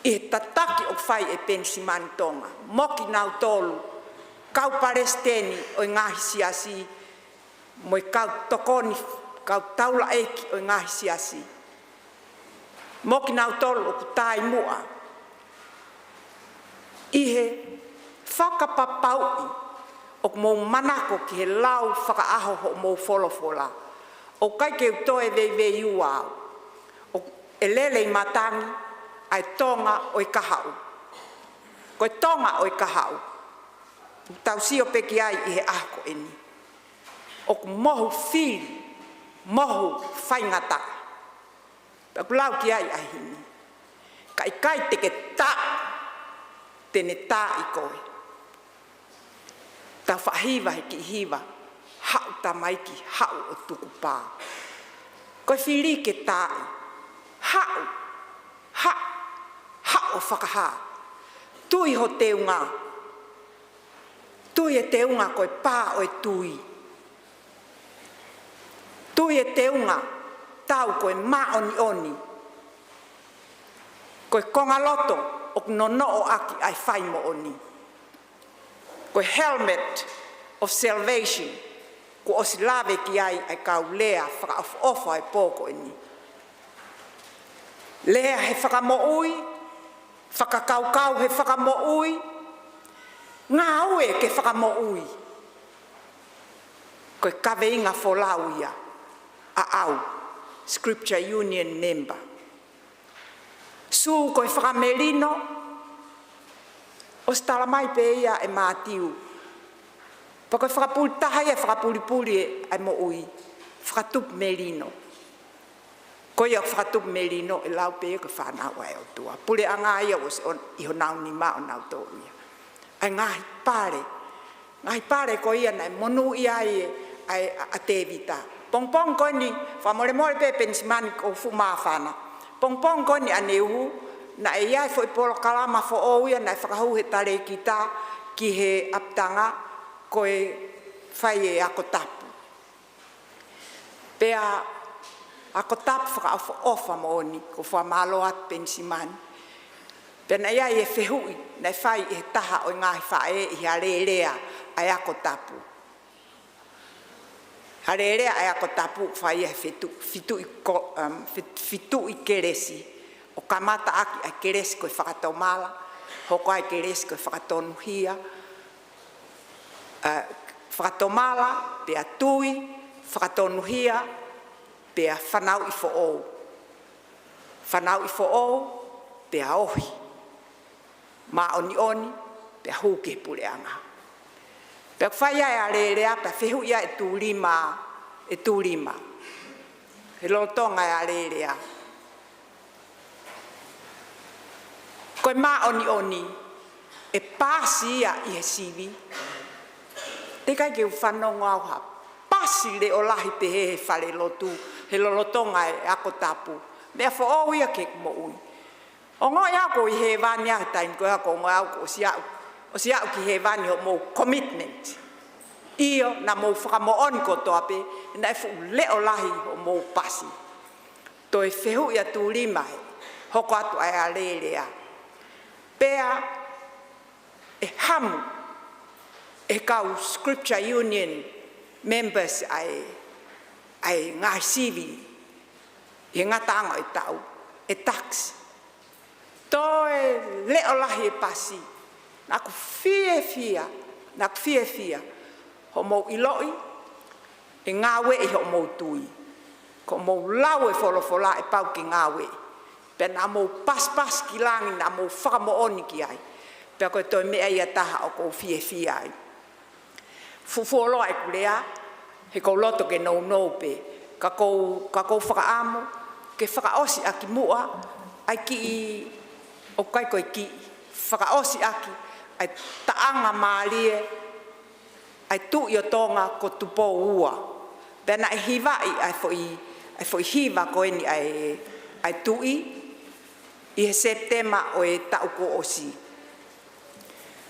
ʻi he tataki ʻoku fai ʻe Penisimani Tonga mo kinautolu kau palesiteni ʻo e ngaahi siasi, mo e kau tokoni, kau taulaʻeiki ʻo e ngaahi siasi, mo kinautolu ʻoku taʻemuʻa ʻi he fakapapauʻi ʻoku mou manako ki he lau fakaʻaho hoʻomou folofola. ʻOku ʻikai ke u toe veiveiua au. ʻOku lele ʻi matangi ʻa e Tonga ʻo e kahaʻu. Ko e Tonga ʻo e kahaʻu, ʻoku tau sio pē ki ai ʻi he ʻaho ko eni, ʻoku mohu fili, mohu faingataʻa. Pea ʻoku lau ki ai ʻa e himi: Ka ʻikai te ke taaʻi, te ne taaʻi koe. Tau faʻa hiva he kiʻi hiva: Haʻu tamaiki, haʻu ʻo tukupā. Ko e fili ke taaʻi. Haʻu, haʻu, haʻu ʻo fakahā. Tui ho teunga. Tui e teunga ko e pā ʻo e tui. Tui e teunga tau ko e māʻoniʻoni. Ko e kongaloto ʻoku nonoʻo ʻaki ʻa e faimoʻoni. Ko e helmet of salvation, kuo ʻosi lave ki ai ʻa e kau lea fakaʻofoʻofa ʻo e pō ko eni. Lea he fakamoʻui, fakakaukau he fakamoʻui, ngāue ke fakamoʻui. Ko e kaveinga folau ia ʻaʻau, Scripture Union member. Sū ko e fakamelino, ʻosi tala mai pē ia ʻe Mātiu. Pea ko e fakapuli taha ia e fakapulipuli ʻa e moʻui, fakatupu melino. Ko ia ʻoku fakatupu melino ʻe lau pē ia ko e fānau ʻa e ʻOtua. Puleʻanga ia ʻosi ʻi honau nima ʻonautolu ia. ʻA e ngaahi pale, ngaahi pale ko ia naʻe monūʻia ai ʻa e, ʻa, ʻa Tēvita. Pongipongi ko eni, fakamolemole pē Penisimani ʻoku ou fuʻu māfana. Pongipongi ko eni ʻaneuhu, naʻe ʻi ai e foʻi polokalama foʻou ia naʻe fakahū he talēkita ki he ʻapitanga, ko e fai e ako tapu. Pea ako tapu fakaʻofoʻofa moʻoni, ʻoku ou fakamālō atu Penisimani. Pea naʻe ʻi ai e fehuʻi naʻe fai ʻe he taha ʻo e ngaahi faʻē ʻi he alēlea ʻa e ako tapu. Alēlea ʻa e ako tapu ʻoku fai ia he fetu-, fituʻi ko-, um, fit-, fituʻi kelesi, ʻo kamata ʻaki ʻa e kelesi ko e fakatomala, hoko ai e kelesi ko e fakatonuhia, ʻa, fakatomala, pea tui, fakatonuhia, pea fanauʻi foʻou. Fanauʻi foʻou, pea ohi. Māʻoniʻoni, pea hū ki he puleʻanga. Pea ʻoku fai ai e alēlea, pea fehuʻi ai e tuʻu lima, e tuʻu lima he lolotonga e alēlea: Ko e māʻoniʻoni ʻe pasi ia ʻi he sivi? Teʻeki ai ke u fanongo au ha pasi leʻo lahi pehē he falelotu he lolotonga e ako tapu. Meʻa foʻou ia ki heʻeku moʻui. Ongoʻi au ʻoku ou ʻi hēvani he taimi ko ē, ʻoku ongoʻi au kuo ʻosi aʻu, ʻosi aʻu ki hēvani hoʻomou commitment. ʻIo, naʻa mou fakamoʻoni kotoa pē, naʻe fuʻu leʻo lahi hoʻomou pasi. Toe fehuʻi ʻa tuʻu lima he hoko atu ʻa e alēlea. Pea ʻe hamu ʻe he kau Scripture Union members ʻa e, ʻa e ngaahi sivi ʻi he ngataʻanga ʻo e taʻu, ʻe tax. Toe leʻo lahi e pasi. Naʻa ku fiefia, naʻa ku fiefia hoʻomou ʻiloʻi ʻe ngāueʻi hoʻomou tui. Ko hoʻomou lau e folofola ʻe pau ke ngāueʻi. Pea naʻa mou pasipasi ki langi, naʻa mou fakamoʻoni ki ai. Pea ko e toe meʻa ia ʻe taha ʻoku ou fiefia ai. Fufuoloa ʻeku lea, he ʻoku ou loto ke nounou pē. Ka ʻoku ou, ka ʻoku ou fakaʻamu ke fakaʻosi ʻaki muʻa ʻa e kiʻi, ʻoku ʻikai ko e kiʻi, fakaʻosi ʻaki ʻa e taʻanga mālie ʻa e Tuʻi ʻo Tonga ko Tupou Ua. Pea naʻe hivaʻi ʻa e foʻi, ʻa e foʻi hiva ko eni ʻa e, ʻa e Tuʻi ʻi he Sepitema ʻo e taʻu kuo ʻosi.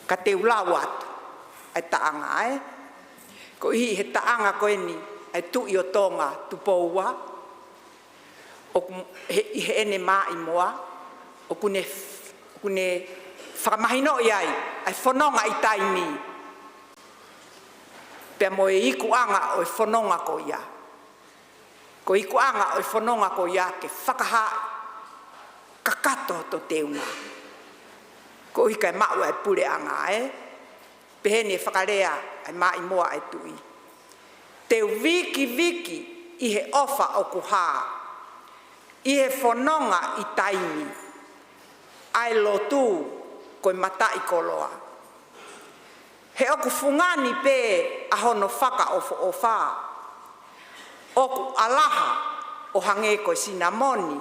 Ka te u lau atu ʻa e taʻanga, ē. Ko e ʻi he taʻanga ko eni ʻa e Tuʻi ʻo Tonga Tupou Ua, ʻoku he, ʻi heʻene maʻimoa, ʻoku ne, ʻoku ne fakamahinoʻi ai ʻa e fononga ʻi taimi, pea mo e ikuʻanga ʻo e fononga ko ia. Ko e ikuʻanga ʻo e fononga ko ia ke fakahā kakato hoto teunga. Ko e ʻuhi kae maʻu ʻa e puleʻanga, ē. Pehē ni e fakalea ʻa e maʻimoa ʻa e Tuʻi: Te u vikiviki ʻi he ʻofa ʻoku hā, ʻi he fononga ʻi taimi, ʻa e lotu ko e mataʻikoloa. He ʻoku fungani pē ʻa hono fakaʻofoʻofa, ʻoku ʻalaha ʻo hangē ko e sinamoni,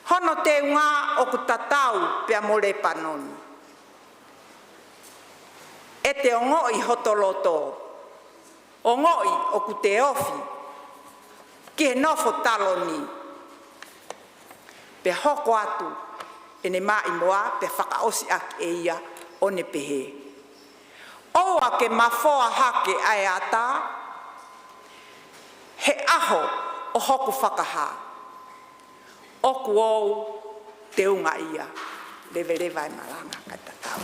hono teunga ʻoku tatau pea mo Lepanoni. ʻE te ongoʻi hoto loto, ongoʻi ʻoku te ofi ki he nofo taloni. Pea hoko atu ʻene maʻimoa, pea fakaʻosi ʻaki ʻe ia ʻo ne pehē: ʻOua ke mafoa hake ʻa e ata, he ʻaho ʻo hoku fakahā, ʻoku ou teunga ia. Leveleva e malanga kae tatau.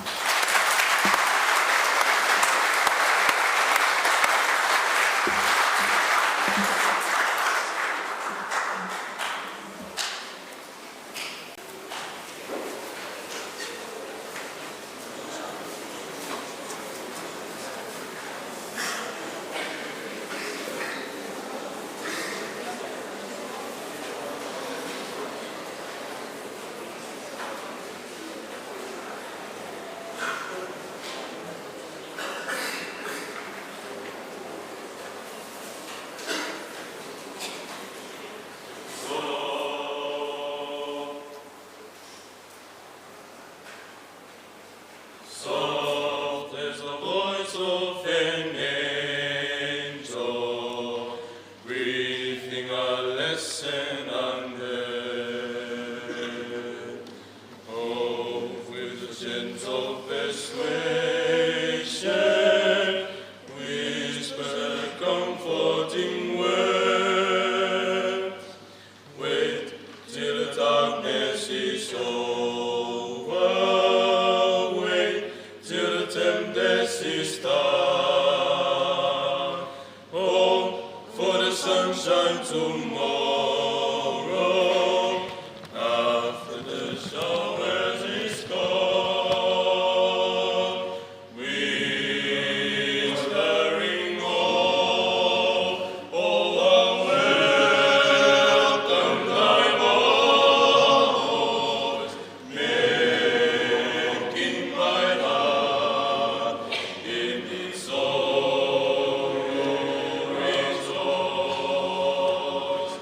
Soft as the voice of an angel, breathing a lesson unheard. Oh, with gentle persuasion, whisper comforting words. Wait till the darkness is over. Wait till the tempest is done. Hope for the sunshine tomorrow, after the showers is gone. Whispering, "Oh, oh, how welcome thy voice, making my heart in its sorrow rejoice."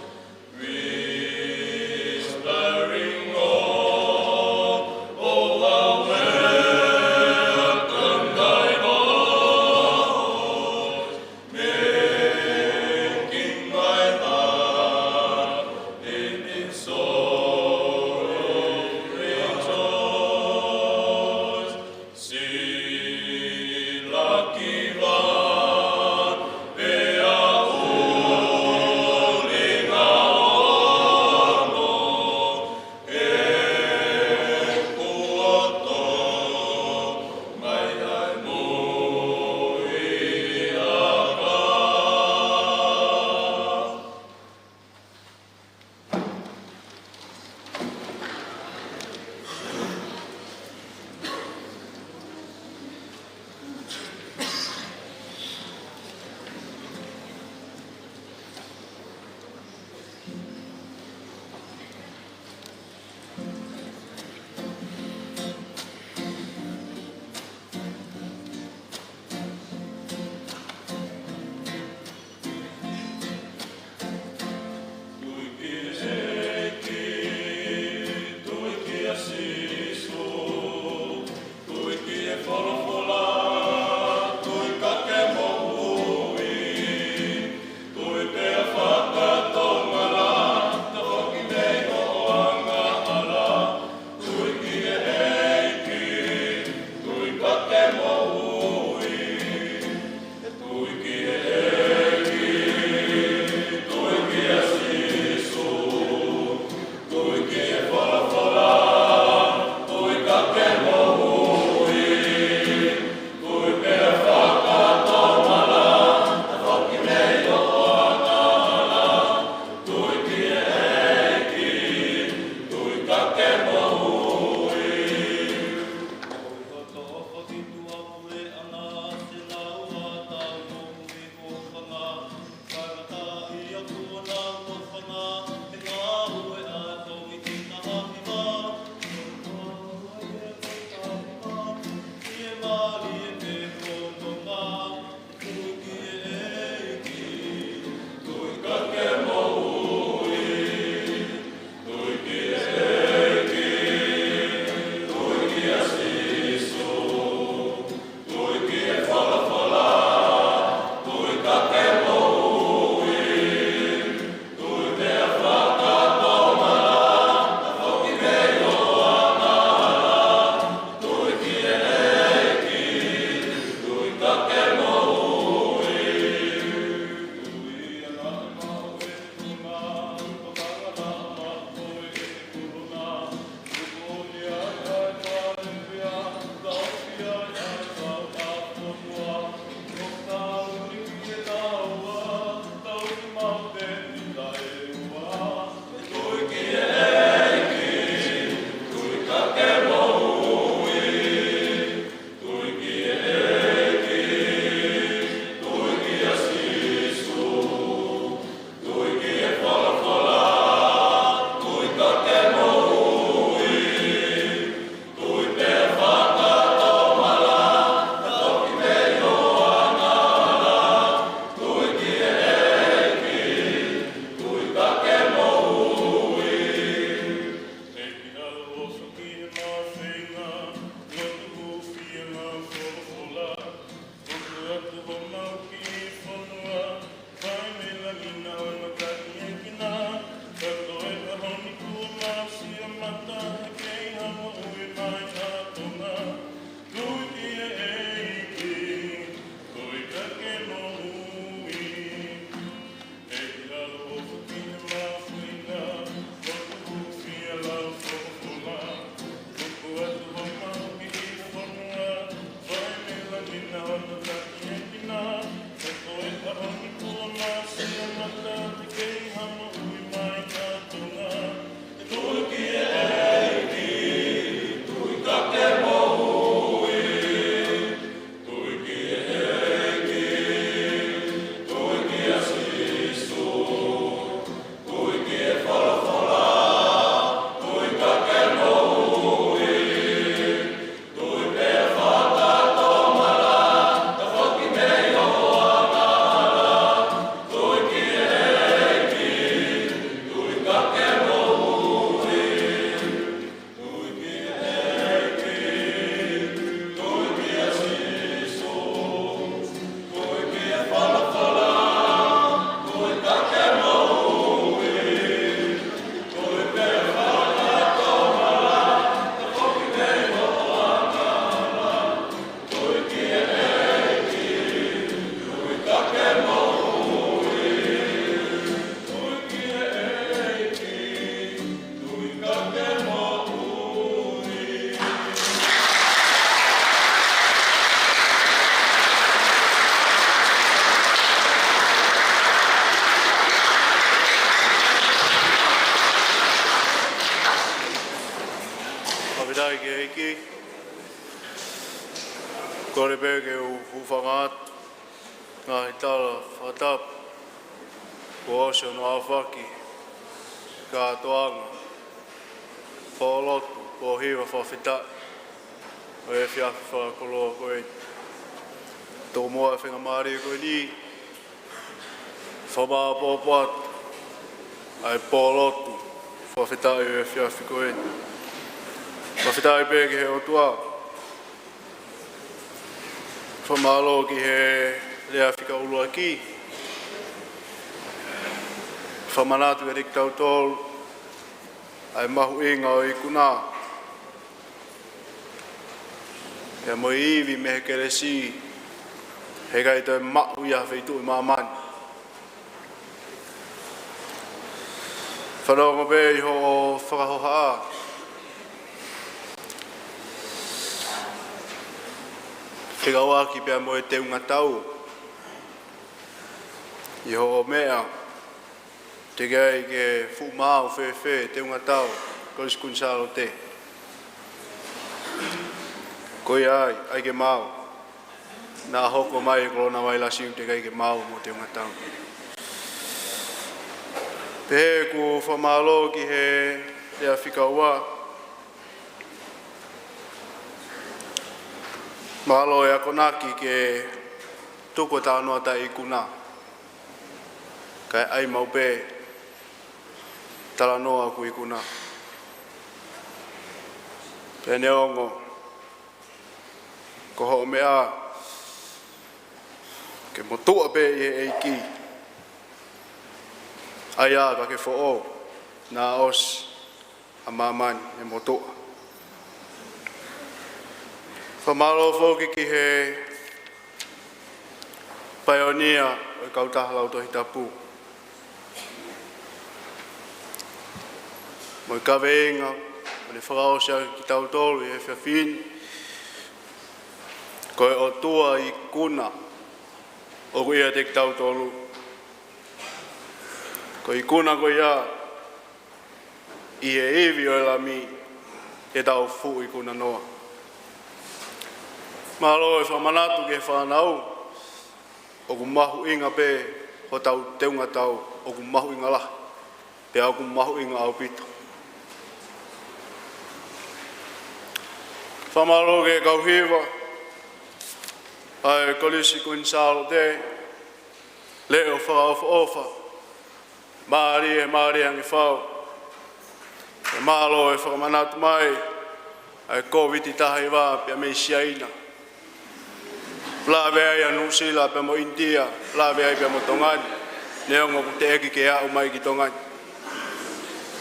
Kole pē ke u hūfanga atu he ngaahi tala fakatapu kuo ʻosi hono aofaki, kātoanga, pōlotu, pōhiva fakafetaʻi ʻo e efiafi fakakoloa ko eni. Tomuʻa faingamālie ko eni, fakamāʻopoʻopo atu ʻa e pōlotu fakafetaʻi ʻo e efiafi ko eni. Fakafetaʻi pē ki he ʻOtua. Fakamālō ki he lea fika ʻuluaki. Fakamanatu kiate kitautolu ʻa e mahuʻinga ʻo e ikuna. Pea mo e ivi mei he kelesi, heʻikai toe maʻu ia ʻi ha feituʻu ʻi māmani. Fanongo pē ʻi hoʻo fakahohaʻa, fekauʻaki pea mo e teunga tau, ʻi hoʻo meʻa teʻeki ai ke fuʻu maau fēfē teunga tau Kolisi Kuini Sālote. Ko ia ai, ʻai ke maau. Naʻa hoko mai e kolona vailasi ʻoku teʻeki ai ke maau mo teunga tau. Pehē ʻeku fakamālō ki he lea fika ua. Mālō e akonaki ke tuku e talanoa taʻe ikuna, kae ʻai maʻu pē talanoa ʻoku ikuna. Pea neongo ko hoʻo meʻa ke motuʻa pē ʻi he ʻEiki, ʻa ia ka ke foʻou, naʻa ʻosi ʻa māmani e motuʻa. Fakamālō foki ki he paionia ʻo e kautaha Lautohi Tapu, mo e kaveinga ʻoku ne fakaʻosi ʻaki kitautolu ʻi he efiafi ni: Ko e ʻOtua ikuna ʻoku ʻiate kitautolu. Ko e ikuna ko ia, ʻi he ivi ʻo e Lami te tau fuʻu ikuna noa. Mālō e fakamanatu ki he fānau, ʻoku mahuʻinga pē hotau teunga tau, ʻoku mahuʻinga lahi, pea ʻoku mahuʻinga ʻaupito. Fakamālō ki he kau hiva ʻa e Kolisi Kuini Sālote, leʻo fakaʻofoʻofa, mālie, mālie ange fau. Pea mālō e fakamanatu mai ʻa e Kōviti taha hiva pea mei Siaina. Lave ai ʻa Nuʻusila pea mo ʻInitia, lave ai pea mo Tonga ni, neongo ʻoku teʻeki ke aʻu mai ki Tonga ni.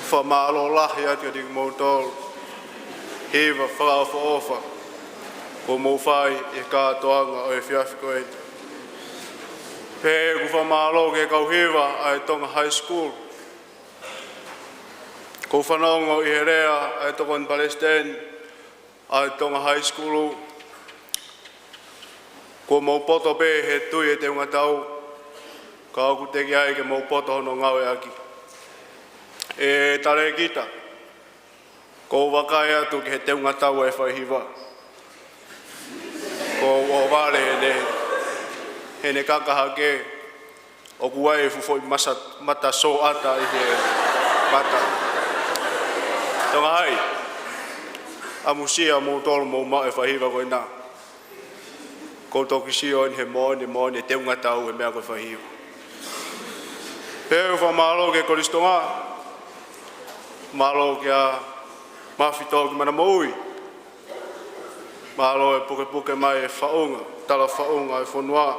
Fakamālō lahi atu kiate kimoutolu. Hiva fakaʻofoʻofa kuo mou fai ʻi he kātoanga ʻo e efiafi ko eni. Pea ʻoku ou fakamālō ki he kau hiva ʻa e Tonga High School. ʻOku ou fanongo ʻi he lea ʻa e tokoni palesiteni ʻa e Tonga High School, kuo mou poto pē he tui e teunga tau, ka ʻoku teʻeki ai ke mou poto hono ngāueʻaki. ʻE talēkita, ʻoku ou vakai atu ki he teunga tau ʻa e faihiva. ʻOku ou ʻohovale heʻene, heʻene kaka hake, ʻoku ʻi ai e fuʻu foʻi masa-, mata sōʻata ʻi he mata. Tonga Hai, ʻamusia moutolu mou maʻu e faihiva ko ena. ʻOku ou toki sio eni he moʻoni, moʻoni e teunga tau e meʻa ko e faihiva. Pea ʻoku ou fakamālō ki he Kolisi Tonga, mālō kia Mafi Toki Manamoʻui, mālō e pukepuke mai e faʻunga, tala faʻunga e fonua.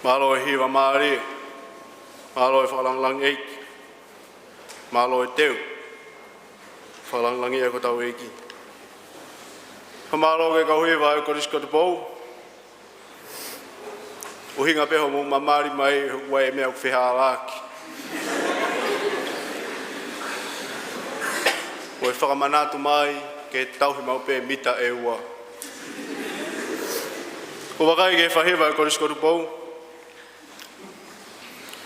Mālō e hiva mālie, mālō e fakalāngilangi ʻeiki, mālō e teu, fakalāngilangi ʻa hotau ʻEiki. Fakamālō ki he kau hiva ʻa e Kolisi ko Tupou, ʻuhinga pē hoʻomou mamali mai, ʻoku ʻi ai e meʻa ʻoku fehālaaki. Ko e fakamanatu mai ke tauhi maʻu pē mita ʻe ua. ʻOku ou vakai ki he faihiva ʻa e Kolisi ko Tupou,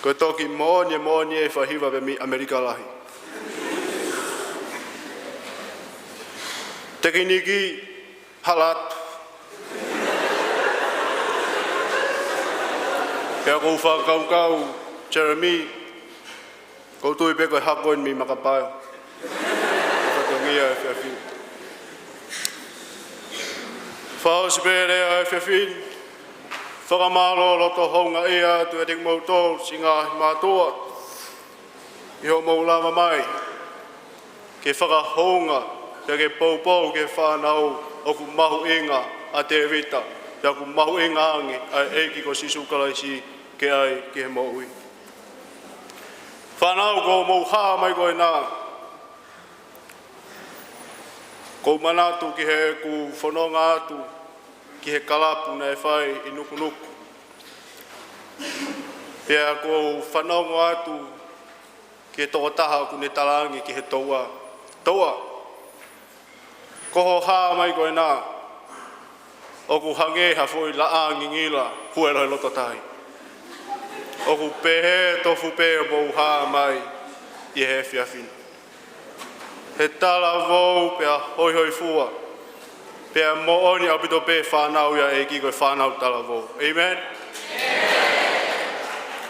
ko e toki moʻoni, moʻoni e faihiva pē mei ʻAmelika lahi. Tekiniki, hala atu. Pea ʻoku ou fakakaukau, Jeremy, ʻoku ou tui pē ko e hako eni mei Makapae. Ko e fatongia ʻo e efiafi ni. Fakaʻosi pē lea ʻo e efiafi ni, fakamālō loto houngaʻia atu ʻiate kimoutolu siʻi ngaahi mātuʻa ʻi hoʻomou lava mai ke fakahounga, pea ke poupou ki he fānau ʻoku mahuʻinga ʻa Tēvita, pea ʻoku mahuʻinga ange ʻa e ʻEiki ko Sīsū Kalaisi ke ʻai ki he moʻui. Fānau, ko hoʻomou hā mai ko ena, ʻoku ou manatu ki heʻeku fononga atu ki he kalapu naʻe fai ʻi Nukunuku. Pea ʻoku ou fanongo atu ki he tokotaha ʻoku ne talaange ki he toua, "Toua, ko hoʻo hā mai ko ena, ʻoku hangē ha foʻi laʻā ngingila hū ʻi loto tahi. ʻOku pehē tofu pē hoʻomou hā mai ʻi he efiafi ni." He talavou pea hoihoifua, pea moʻoni ʻaupito pē fānau ʻa e ʻEiki ko e fānau talavou. ʻĒmeni?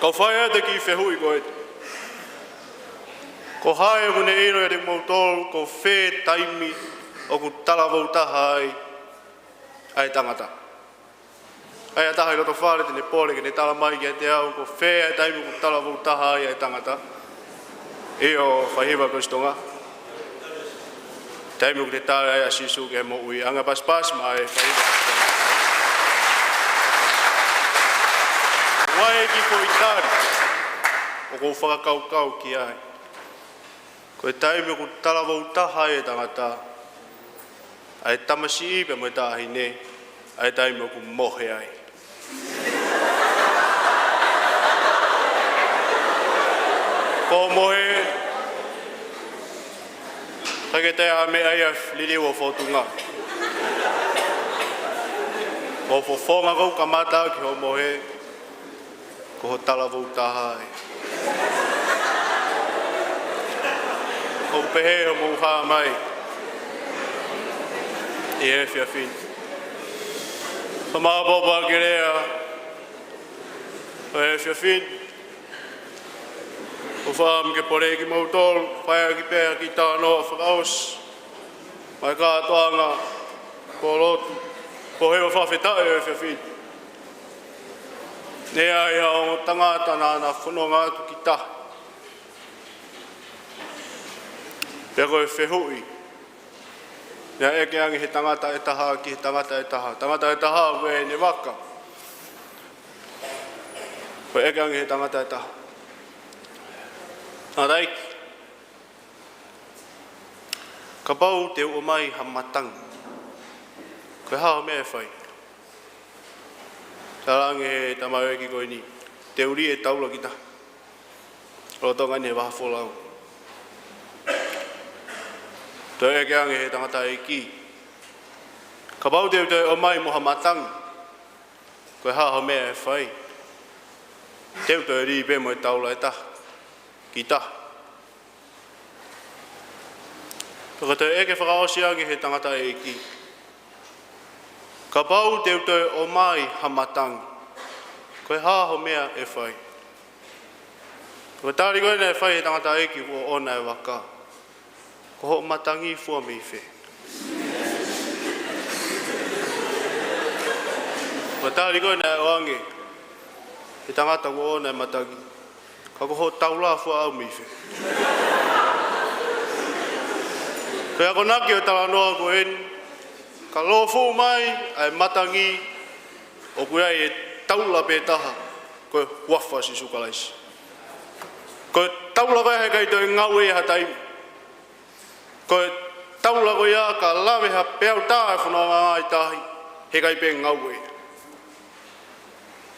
Kau fai atu e kiʻi fehuʻi ko eni. Ko hai ʻoku ne ʻilo ʻiate kimoutolu ko fē taimi ʻoku talavou taha ai ʻa e tangata? ʻA ia ʻe taha ʻi loto fale te ne pole ke ne tala mai kiate au ko fē ʻa e taimi ʻoku talavou taha ai ʻa e tangata. ʻIo, faihiva Kolisi Tonga. Taimi ʻoku ne tali ai ʻa Sīsū ki he moʻui. Anga pasipasi mai e faihiva. Ko e kiʻi foʻi tali ʻoku ou fakakaukau ki ai. Ko e taimi ʻoku talavou taha ai e tangata, ʻa e tamasiʻi pea mo e taʻahine, ʻa e taimi ʻoku mohe ai. Ko e mohe, ʻikai ke toe ʻi ai ha meʻa ia ʻe liliu ʻo fōtunga. Ko e fofonga ʻoku kamata ki hoʻo mohe, ko hoʻo talavou taha ai. ʻOku pehē hoʻomou hā mai ʻi he efiafi ni. Fakamāʻopoʻopo ʻa e lea ʻo e efiafi ni. ʻOku ou fakaʻamu ke pole kimoutolu, fai ʻaki pē ha kiʻi talanoa fakaʻosi maʻa e kātoanga pōlotu, pōhiva fakafetaʻi ʻo e efiafi ni. Naʻe ʻi ai ha ongo tangata naʻá na fononga atu ki tahi. Pea ko e fehuʻi naʻe ʻeke ange he tangata ʻe taha ki he tangata ʻe taha. Tangata ʻe taha, ʻoku ʻi ai ʻene vaka. Ko e ʻeke ange he tangata ʻe taha, "Tangataʻeiki, kapau te u ʻomai ha matangi, ko e hā hoʻo meʻa ʻe fai?" Talaange he tamaioʻeiki ko eni, "Te u lī e taula ki tahi." ʻOku tokanga eni he vaha folau. Toe ʻeke ange he tangataʻeiki, "Kapau te u toe ʻomai mo ha matangi, ko e hā hoʻo meʻa ʻe fai?" "Te u toe lī pē mo e taula ʻe taha ki tahi." Pea ko e toe ʻeke fakaʻosi ange he tangataʻeiki, "Kapau te u toe ʻomai ha matangi, ko e hā hoʻo meʻa ʻe fai?" Ko e tali ko ē naʻe fai he tangataʻeiki kuo ʻoʻona e vaka, "Ko hoʻo matangi fua mei fē?" Ko e tali ko ē naʻe ʻoange he tangata kuo ʻoʻona e matangi, "Ka ko hoʻo taula fua ʻau mei fē?" Ko e akonaki ʻo e talanoa ko eni, ka lōfuʻu mai ʻa e matangi, ʻoku ʻi ai e taula pē taha, ko e huafa ʻo Sīsū Kalaisi. Ko e taula ko ē he ʻikai toe ngāue ia ha taimi. Ko e taula ko ia ka lave ha peau tā e fononga ngāue tahi, he ʻikai pē ngāue.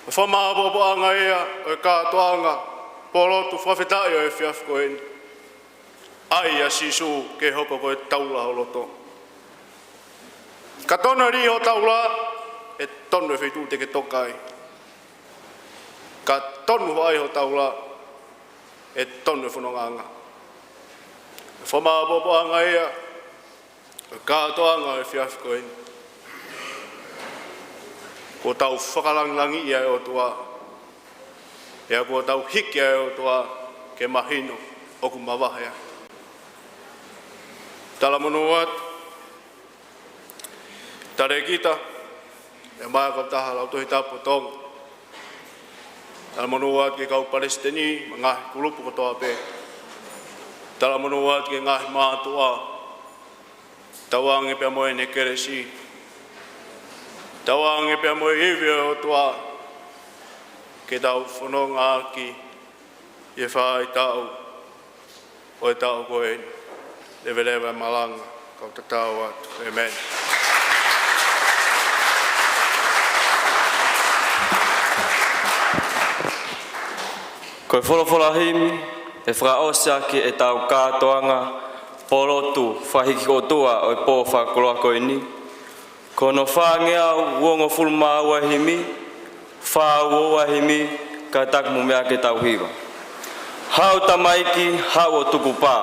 Ko e fakamāʻopoʻopoʻanga ia ʻo e kātoanga pōlotu fakafetaʻi ʻo e efiafi ko eni. ʻAi ʻa Sīsū ke hoko ko e taula ho loto. Ka tonu e lī hoʻo taula, ʻe tonu e feituʻu te ke toka ai. Ka tonu hoʻo ʻai hoʻo taula, ʻe tonu e fonongaʻanga. Ko e fakamāʻopoʻopoʻanga ia ʻo e kātoanga ʻo e efiafi ko eni. Kuo tau fakalangilangiʻi ʻa e ʻOtua. Pea kuo tau hiki ʻa e ʻOtua ke mahino ʻoku mavahe ai. Talamonū atu, Talēkita, ʻe maʻa e kautaha Lautohi Tapu ʻo Tonga. Talamonū atu ki he kau palesiteni mo e ngaahi kulupu kotoa pē. Talamonū atu ki he ngaahi mātuʻa. Tauange pea mo ʻene kelesi. Tauange pea mo e ivi ʻo e ʻOtua ke tau fononga ʻaki ʻi he faʻahitaʻu ʻo e taʻu ko eni. Leveleva e malanga, kau tatau atu. ʻĒmeni. Ko e folofola himi ʻe fakaʻosi ʻaki ʻetau kātoanga pōlotu fakahiki ʻOtua ʻo e pō fakakoloa ko eni, ko hono fāngeau uongofulu mā ua himi, fā ua ua himi, kātaki mo meʻa ke tau hiva. Haʻu tamaiki, haʻu ʻo tukupā.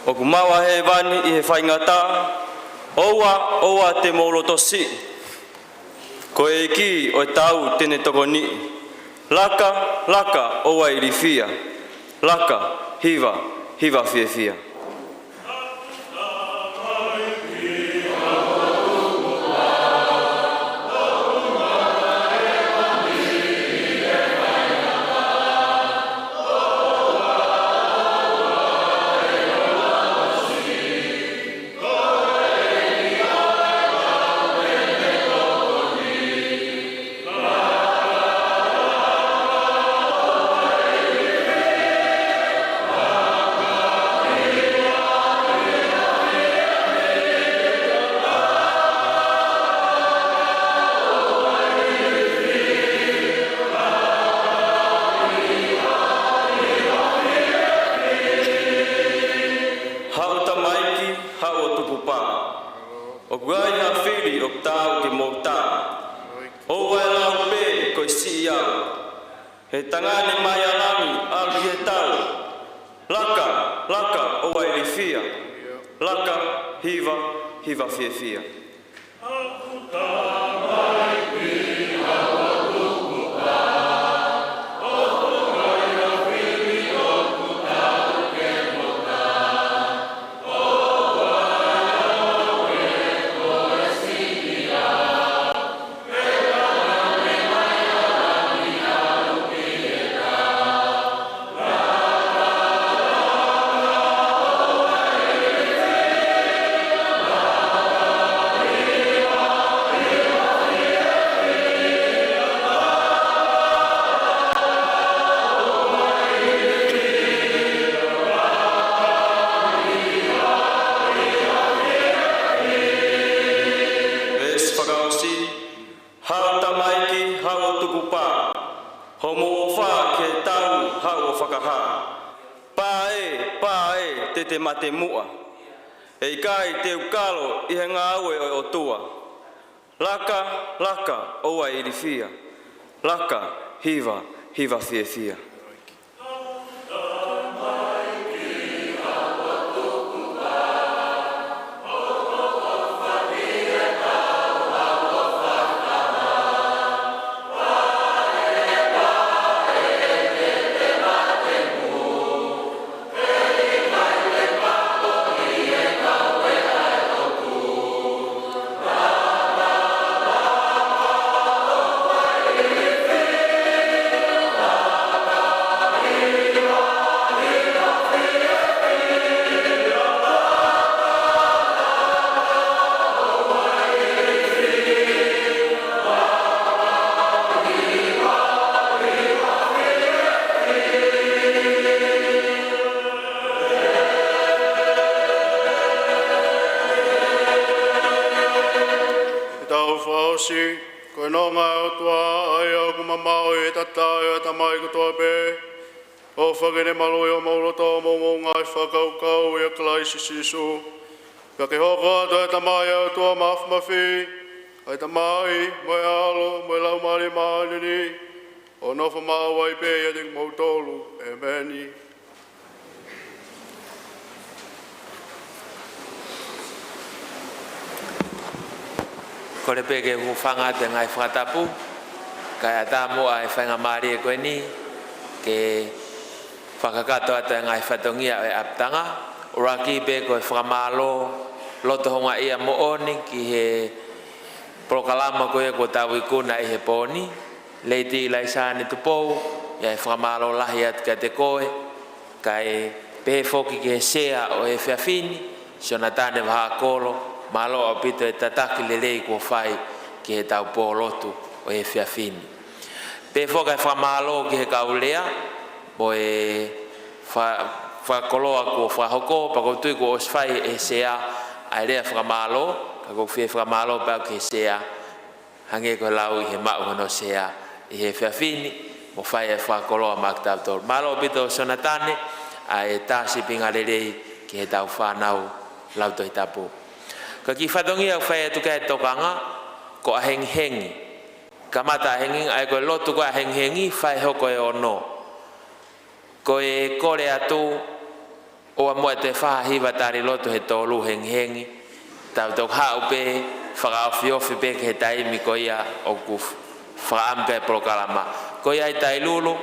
ʻOku maʻu ʻa hēvani ʻi he faingataʻa, ʻoua, ʻoua te mou loto siʻi. Ko e ʻEiki ʻo e tau te ne tokoniʻi. Laka, laka, ʻoua ʻe ilifia. Laka, hiva, hiva fiefia. Haʻu tamaiki, haʻu ʻo tukupā. ʻOku ʻi ai ha fili ʻoku taau ke mou tā. ʻOua ʻe lau pē ko e siʻi au. He tangane mai ʻa langi ʻalu ʻi he tau. Laka, laka, ʻoua ʻe ilifia. Laka, hiva, hiva fiefia. Veesi fakaʻosi, haʻu tamaiki, haʻu ʻo tukupā. Hoʻomou ʻofa ki he tau, haʻu ʻo fakahā. Pā ē, pā ē, te te mate muʻa. ʻE ʻikai te u kalo ʻi he ngāue ʻo e ʻOtua. Laka, laka, ʻoua ʻe ilifia. Laka, hiva, hiva fiefia. Ke tau fakaʻosi, ko e nonga ʻo e ʻOtua ʻa ia ʻoku mamaʻo ʻi he tatae ʻo e ʻatamai kotoa pē, ʻo fakahā ke ne maluʻi homou loto mo hoʻomou ngaahi fakakaukau ʻia Kalaisi Sīsū. Pea ke hoko atu ʻa e Tamai ʻa e ʻOtua Māfimafi, ʻa e Tamai, mo e ʻAlo, mo e Laumālie Māʻoniʻoni, ʻo nofo maʻu ai pē ʻiate kimoutolu. ʻĒmeni. Kole pē ke u hūfanga atu he ngaahi fakatapu, kae ʻatā muʻa e faingamālie ko eni, ke fakakakato atu e ngaahi fatongia ʻo e ʻapitanga. ʻUluaki pē ko e fakamālō loto houngaʻia moʻoni ki he polokalama ko ia kuo tau ikuna ʻi he pō ni, Lady Laisane Tupou, ʻa e fakamālō lahi atu kiate koe, kae pehē foki ki he sea ʻo e efiafi ni, Sionatane Vahaʻakolo, mālō ʻaupito e tataki lelei kuo fai ki heʻetau pō lotu ʻo e efiafi ni. Pehē foki e fakamālō ki he kau lea, mo e fa-, fakakoloa kuo fakahoko, pea ʻoku ou tui kuo ʻosi fai ʻe he sea ʻa e lea fakamālō, ka ʻoku ou fie fakamālō pē au ki he sea, hangē ko e lau ʻi he maʻu hono sea ʻi he efiafi ni, mo fai e fakakoloa maʻa kitautolu. Mālō ʻaupito Sionatane, ʻa e tā sīpinga lelei ki heʻetau fānau lau Tohi Tapu. Ko e kiʻi fatongia ʻoku fai atu ki ai e tokanga, ko ʻahengihengi. Kamata ʻahengihengi, ʻa ia ko e lotu ko ē ʻahengihengi, fai hoko e ono. Ko e kole atu, ʻoua muʻa ʻe toe fai ha hiva tali lotu he tolu hengihengi. Tau toki haʻu pē, fakaofiofi pē ki he taimi ko ia ʻoku fakaʻamu ki ai e polokalama. Ko ia ʻi Tailulu,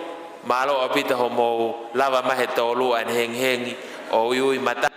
mālō ʻaupito hoʻomou lava mai he tolu ʻa e hengihengi ʻo uiuimatā